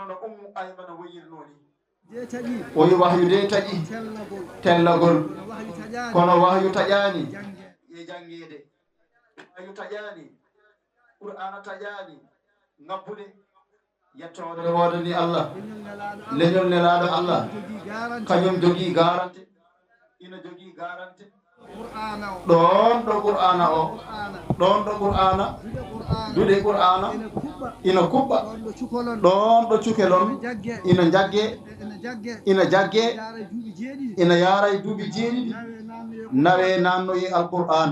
no Ummu Aymana woyirnoo ni o wi wahyu de taƴi tellagol kono wahyu taƴaani e janngeede wahyu taƴaani qur'aana taƴaani ngabbude yettoode woodani Allah leñol nelaaɗo Allah kañum jogii garante ina jogii garante ɗoon ɗo qur'aana o ɗoon ɗo qur'aana duɗe qur'aana ina kuɓɓa ɗoon ɗo cukalon ina njagge ina jagge ina yaara e duuɓi jeeɗiɗi nawe nannoye alqur'aan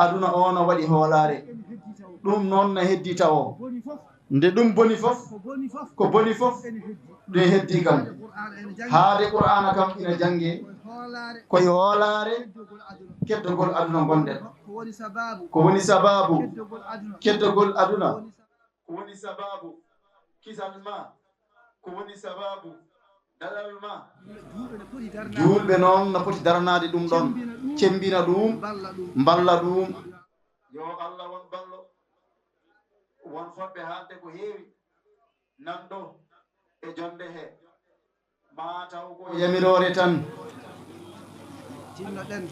aduna o no waɗi hoolaare ɗum noon na heddi tawo nde ɗum boni fof ko boni fof ɗum heddi kam haade qur'aana kam ina jannge koye hoolaare keddogol aduna ngonɗen ko woni sababu keddogol aduna ko woni sababu kisal ma ko woni sababu daɗal ma juulɓe noon no poti daranaade ɗum ɗon cembina ɗum mballa ɗum yo Allah won ballo Won fotɓe haalde ko heewi, nan ɗo e jonde he. Maa taw ko yamiroore tan.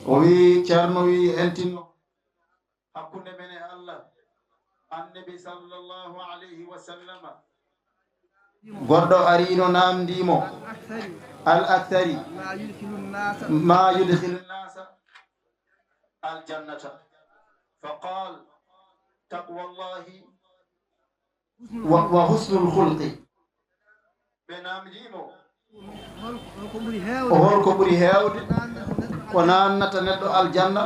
O wi, Ceerno wi, en tinno hakkunde men e Allah. Annabi sallallahu alayhi wa sallama. Goɗɗo ariino naamndii mo. Al akthari. Ma yudkhilu nnasa aljannata. Fa qaal, taqwa llahi wa, wa husnul khulqi. Ɓe naamndii mo, ko holko ɓuri heewde ko naannata neɗɗo aljanna?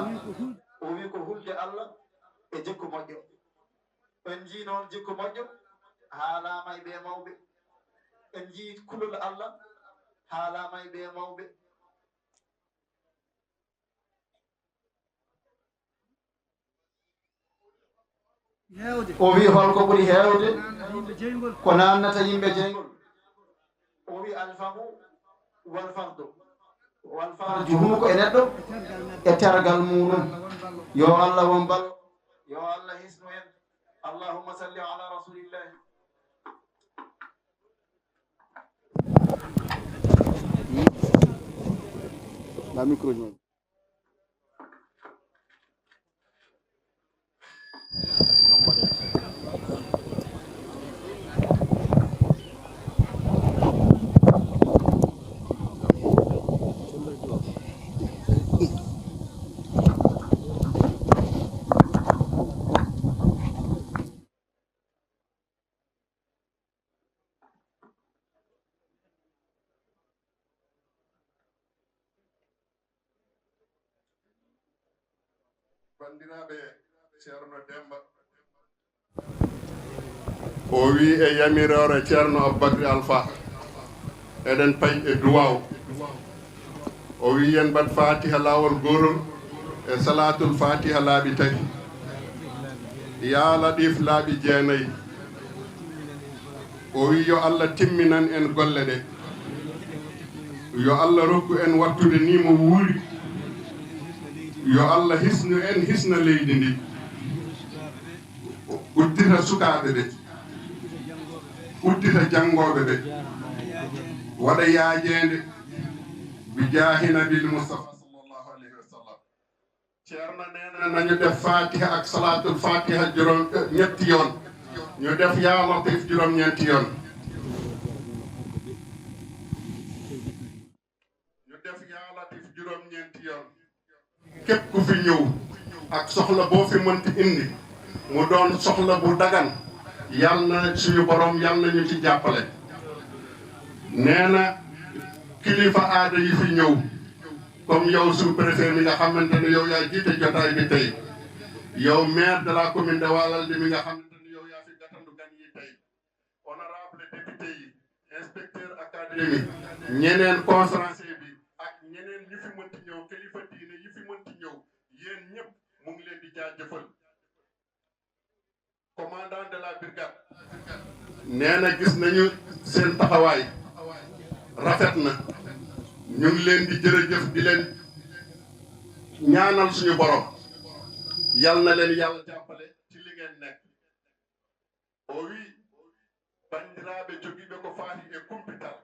O wi ko hulde Allah e jikku moƴƴo. En njii noon jikku moƴƴo haalaama e ɓee mawɓe. En njii kulol Allah haalaama e ɓee mawɓe. O wi holko ɓuri heewde ko naannata yimɓe jeyngol? O wi alfamu wal fardu. Wal farju, hunuko e neɗɗo e tergal muɗum. Yo Allah won ballo. Yo Allah hisnu en. Allahumma salli ala rasulillahi. La micro. Banndiraaɓe, Ceerno Demmba, o wi e yamiroore Ceerno Aboubacry Alpha, eɗen payi e duwaaw. O wi yen mbaɗ Fatiha laawol gootol e Salaatul Fatiha laabi tati, Yaa Latiif laabi jeenayi. O wi yo Allah timminan en golle ɗe. Yo Allah rokku en wattude ni mo wuuri. Yo Allah hisnu en, hisna leydi ndi. Uddita sukaaɓe ɓe. Uddita janngooɓe ɓe. Waɗa yaajeende. Bi jaahi Nabil Mustafa sallallahu alayhi wa sallam. Ceerno nee na nañu def Fatiha ak Salaatul Fatiha juróom, eh, ñetti yoon. Ñu def Yaa Latiif juróom-ñeenti yoon. Ñu def Yaa Latiif juróom-ñeenti yoon. Képp ku fi ñëw ak soxla boo fi mënti indi, mu doon soxla bu dagan, yal na suñu borom, yal na ñu ci jàppale. Nee na kilifa aada yi fi ñëw, comme yow sous-préfet mi nga xamante ne yow yaa jiite jotaay bi tey, yow maire de la commune de Walalde mi nga xamante ne yow yaa fi gàttandu gan yi tey, honorable député yi, inspecteur académie, ñeneen conférencier bi ak ñeneen ñu fi mënti ñëw, kilifa diine yi fi mënti ñëw, yéen ñëpp mu ngi leen di jaajëfal. Commandant de la brigade nee na gis nañu seen taxawaay, rafet na. Ñu ngi leen di jërëjëf, di leen ñaanal suñu borom, yal na leen Yàlla jàppale ci li ngeen nekk. O wi banndiraaɓe jogiiɓe ko faati e kumpital,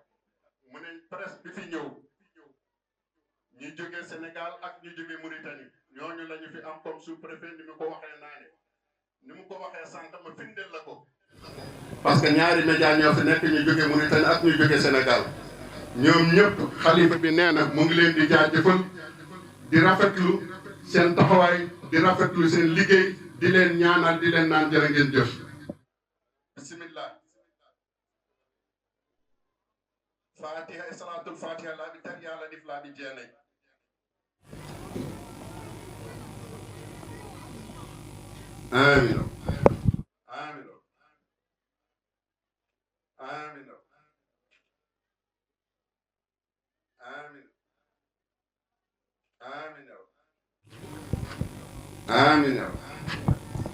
mu ne presse bi fi ñëw, ñi jóge Sénégal ak ñi jóge Mauritanie, ñooñu la ñu fi am comme sous-préfet, ni mu ko waxee naane. Ni mu ko waxee sànq, ma firndeel la ko. Parce que ñaari média ñoo fi nekk, ñu jóge Mauritanie ak ñu jóge Sénégal. Ñoom ñëpp, xalifa bi nee na mu ngi leen di jaajëfal, di rafetlu seen taxawaay, di rafetlu seen liggéey, di leen ñaanal, di leen naan jërë ngeen jëf. Bismillah. Fatiha e Salaatul Fatiha laabi tati, Yaa Latiif laabi jeenayi. Amin o. Amin o. Amin o. Amin. Amin o. Amin o.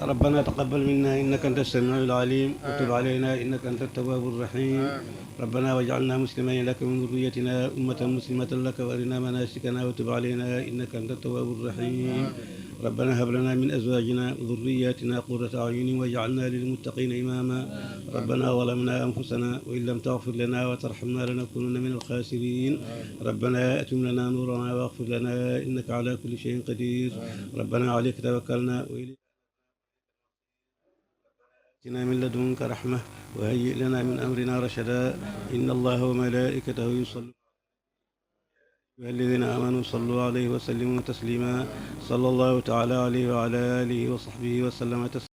ربنا تقبل منا إنك أنت السميع العليم، وتب علينا إنك أنت التواب الرحيم. ربنا واجعلنا مسلمين لك ومن ذريتنا أمة مسلمة لك وأرنا مناسكنا وتب علينا إنك أنت التواب الرحيم. ربنا هب لنا من أزواجنا وذرياتنا قرة أعين واجعلنا للمتقين إماما. ربنا ظلمنا أنفسنا وإن لم تغفر لنا وترحمنا لنكونن من الخاسرين. ربنا أتم لنا نورنا واغفر لنا إنك على كل شيء قدير. ربنا عليك توكلنا وإليك آتنا من لدنك رحمة وهيئ لنا من أمرنا رشدا. إن الله وملائكته يصلون على النبي يا أيها الذين آمنوا صلوا عليه وسلموا تسليما. صلى الله تعالى عليه وعلى آله وصحبه وسلم تسليما.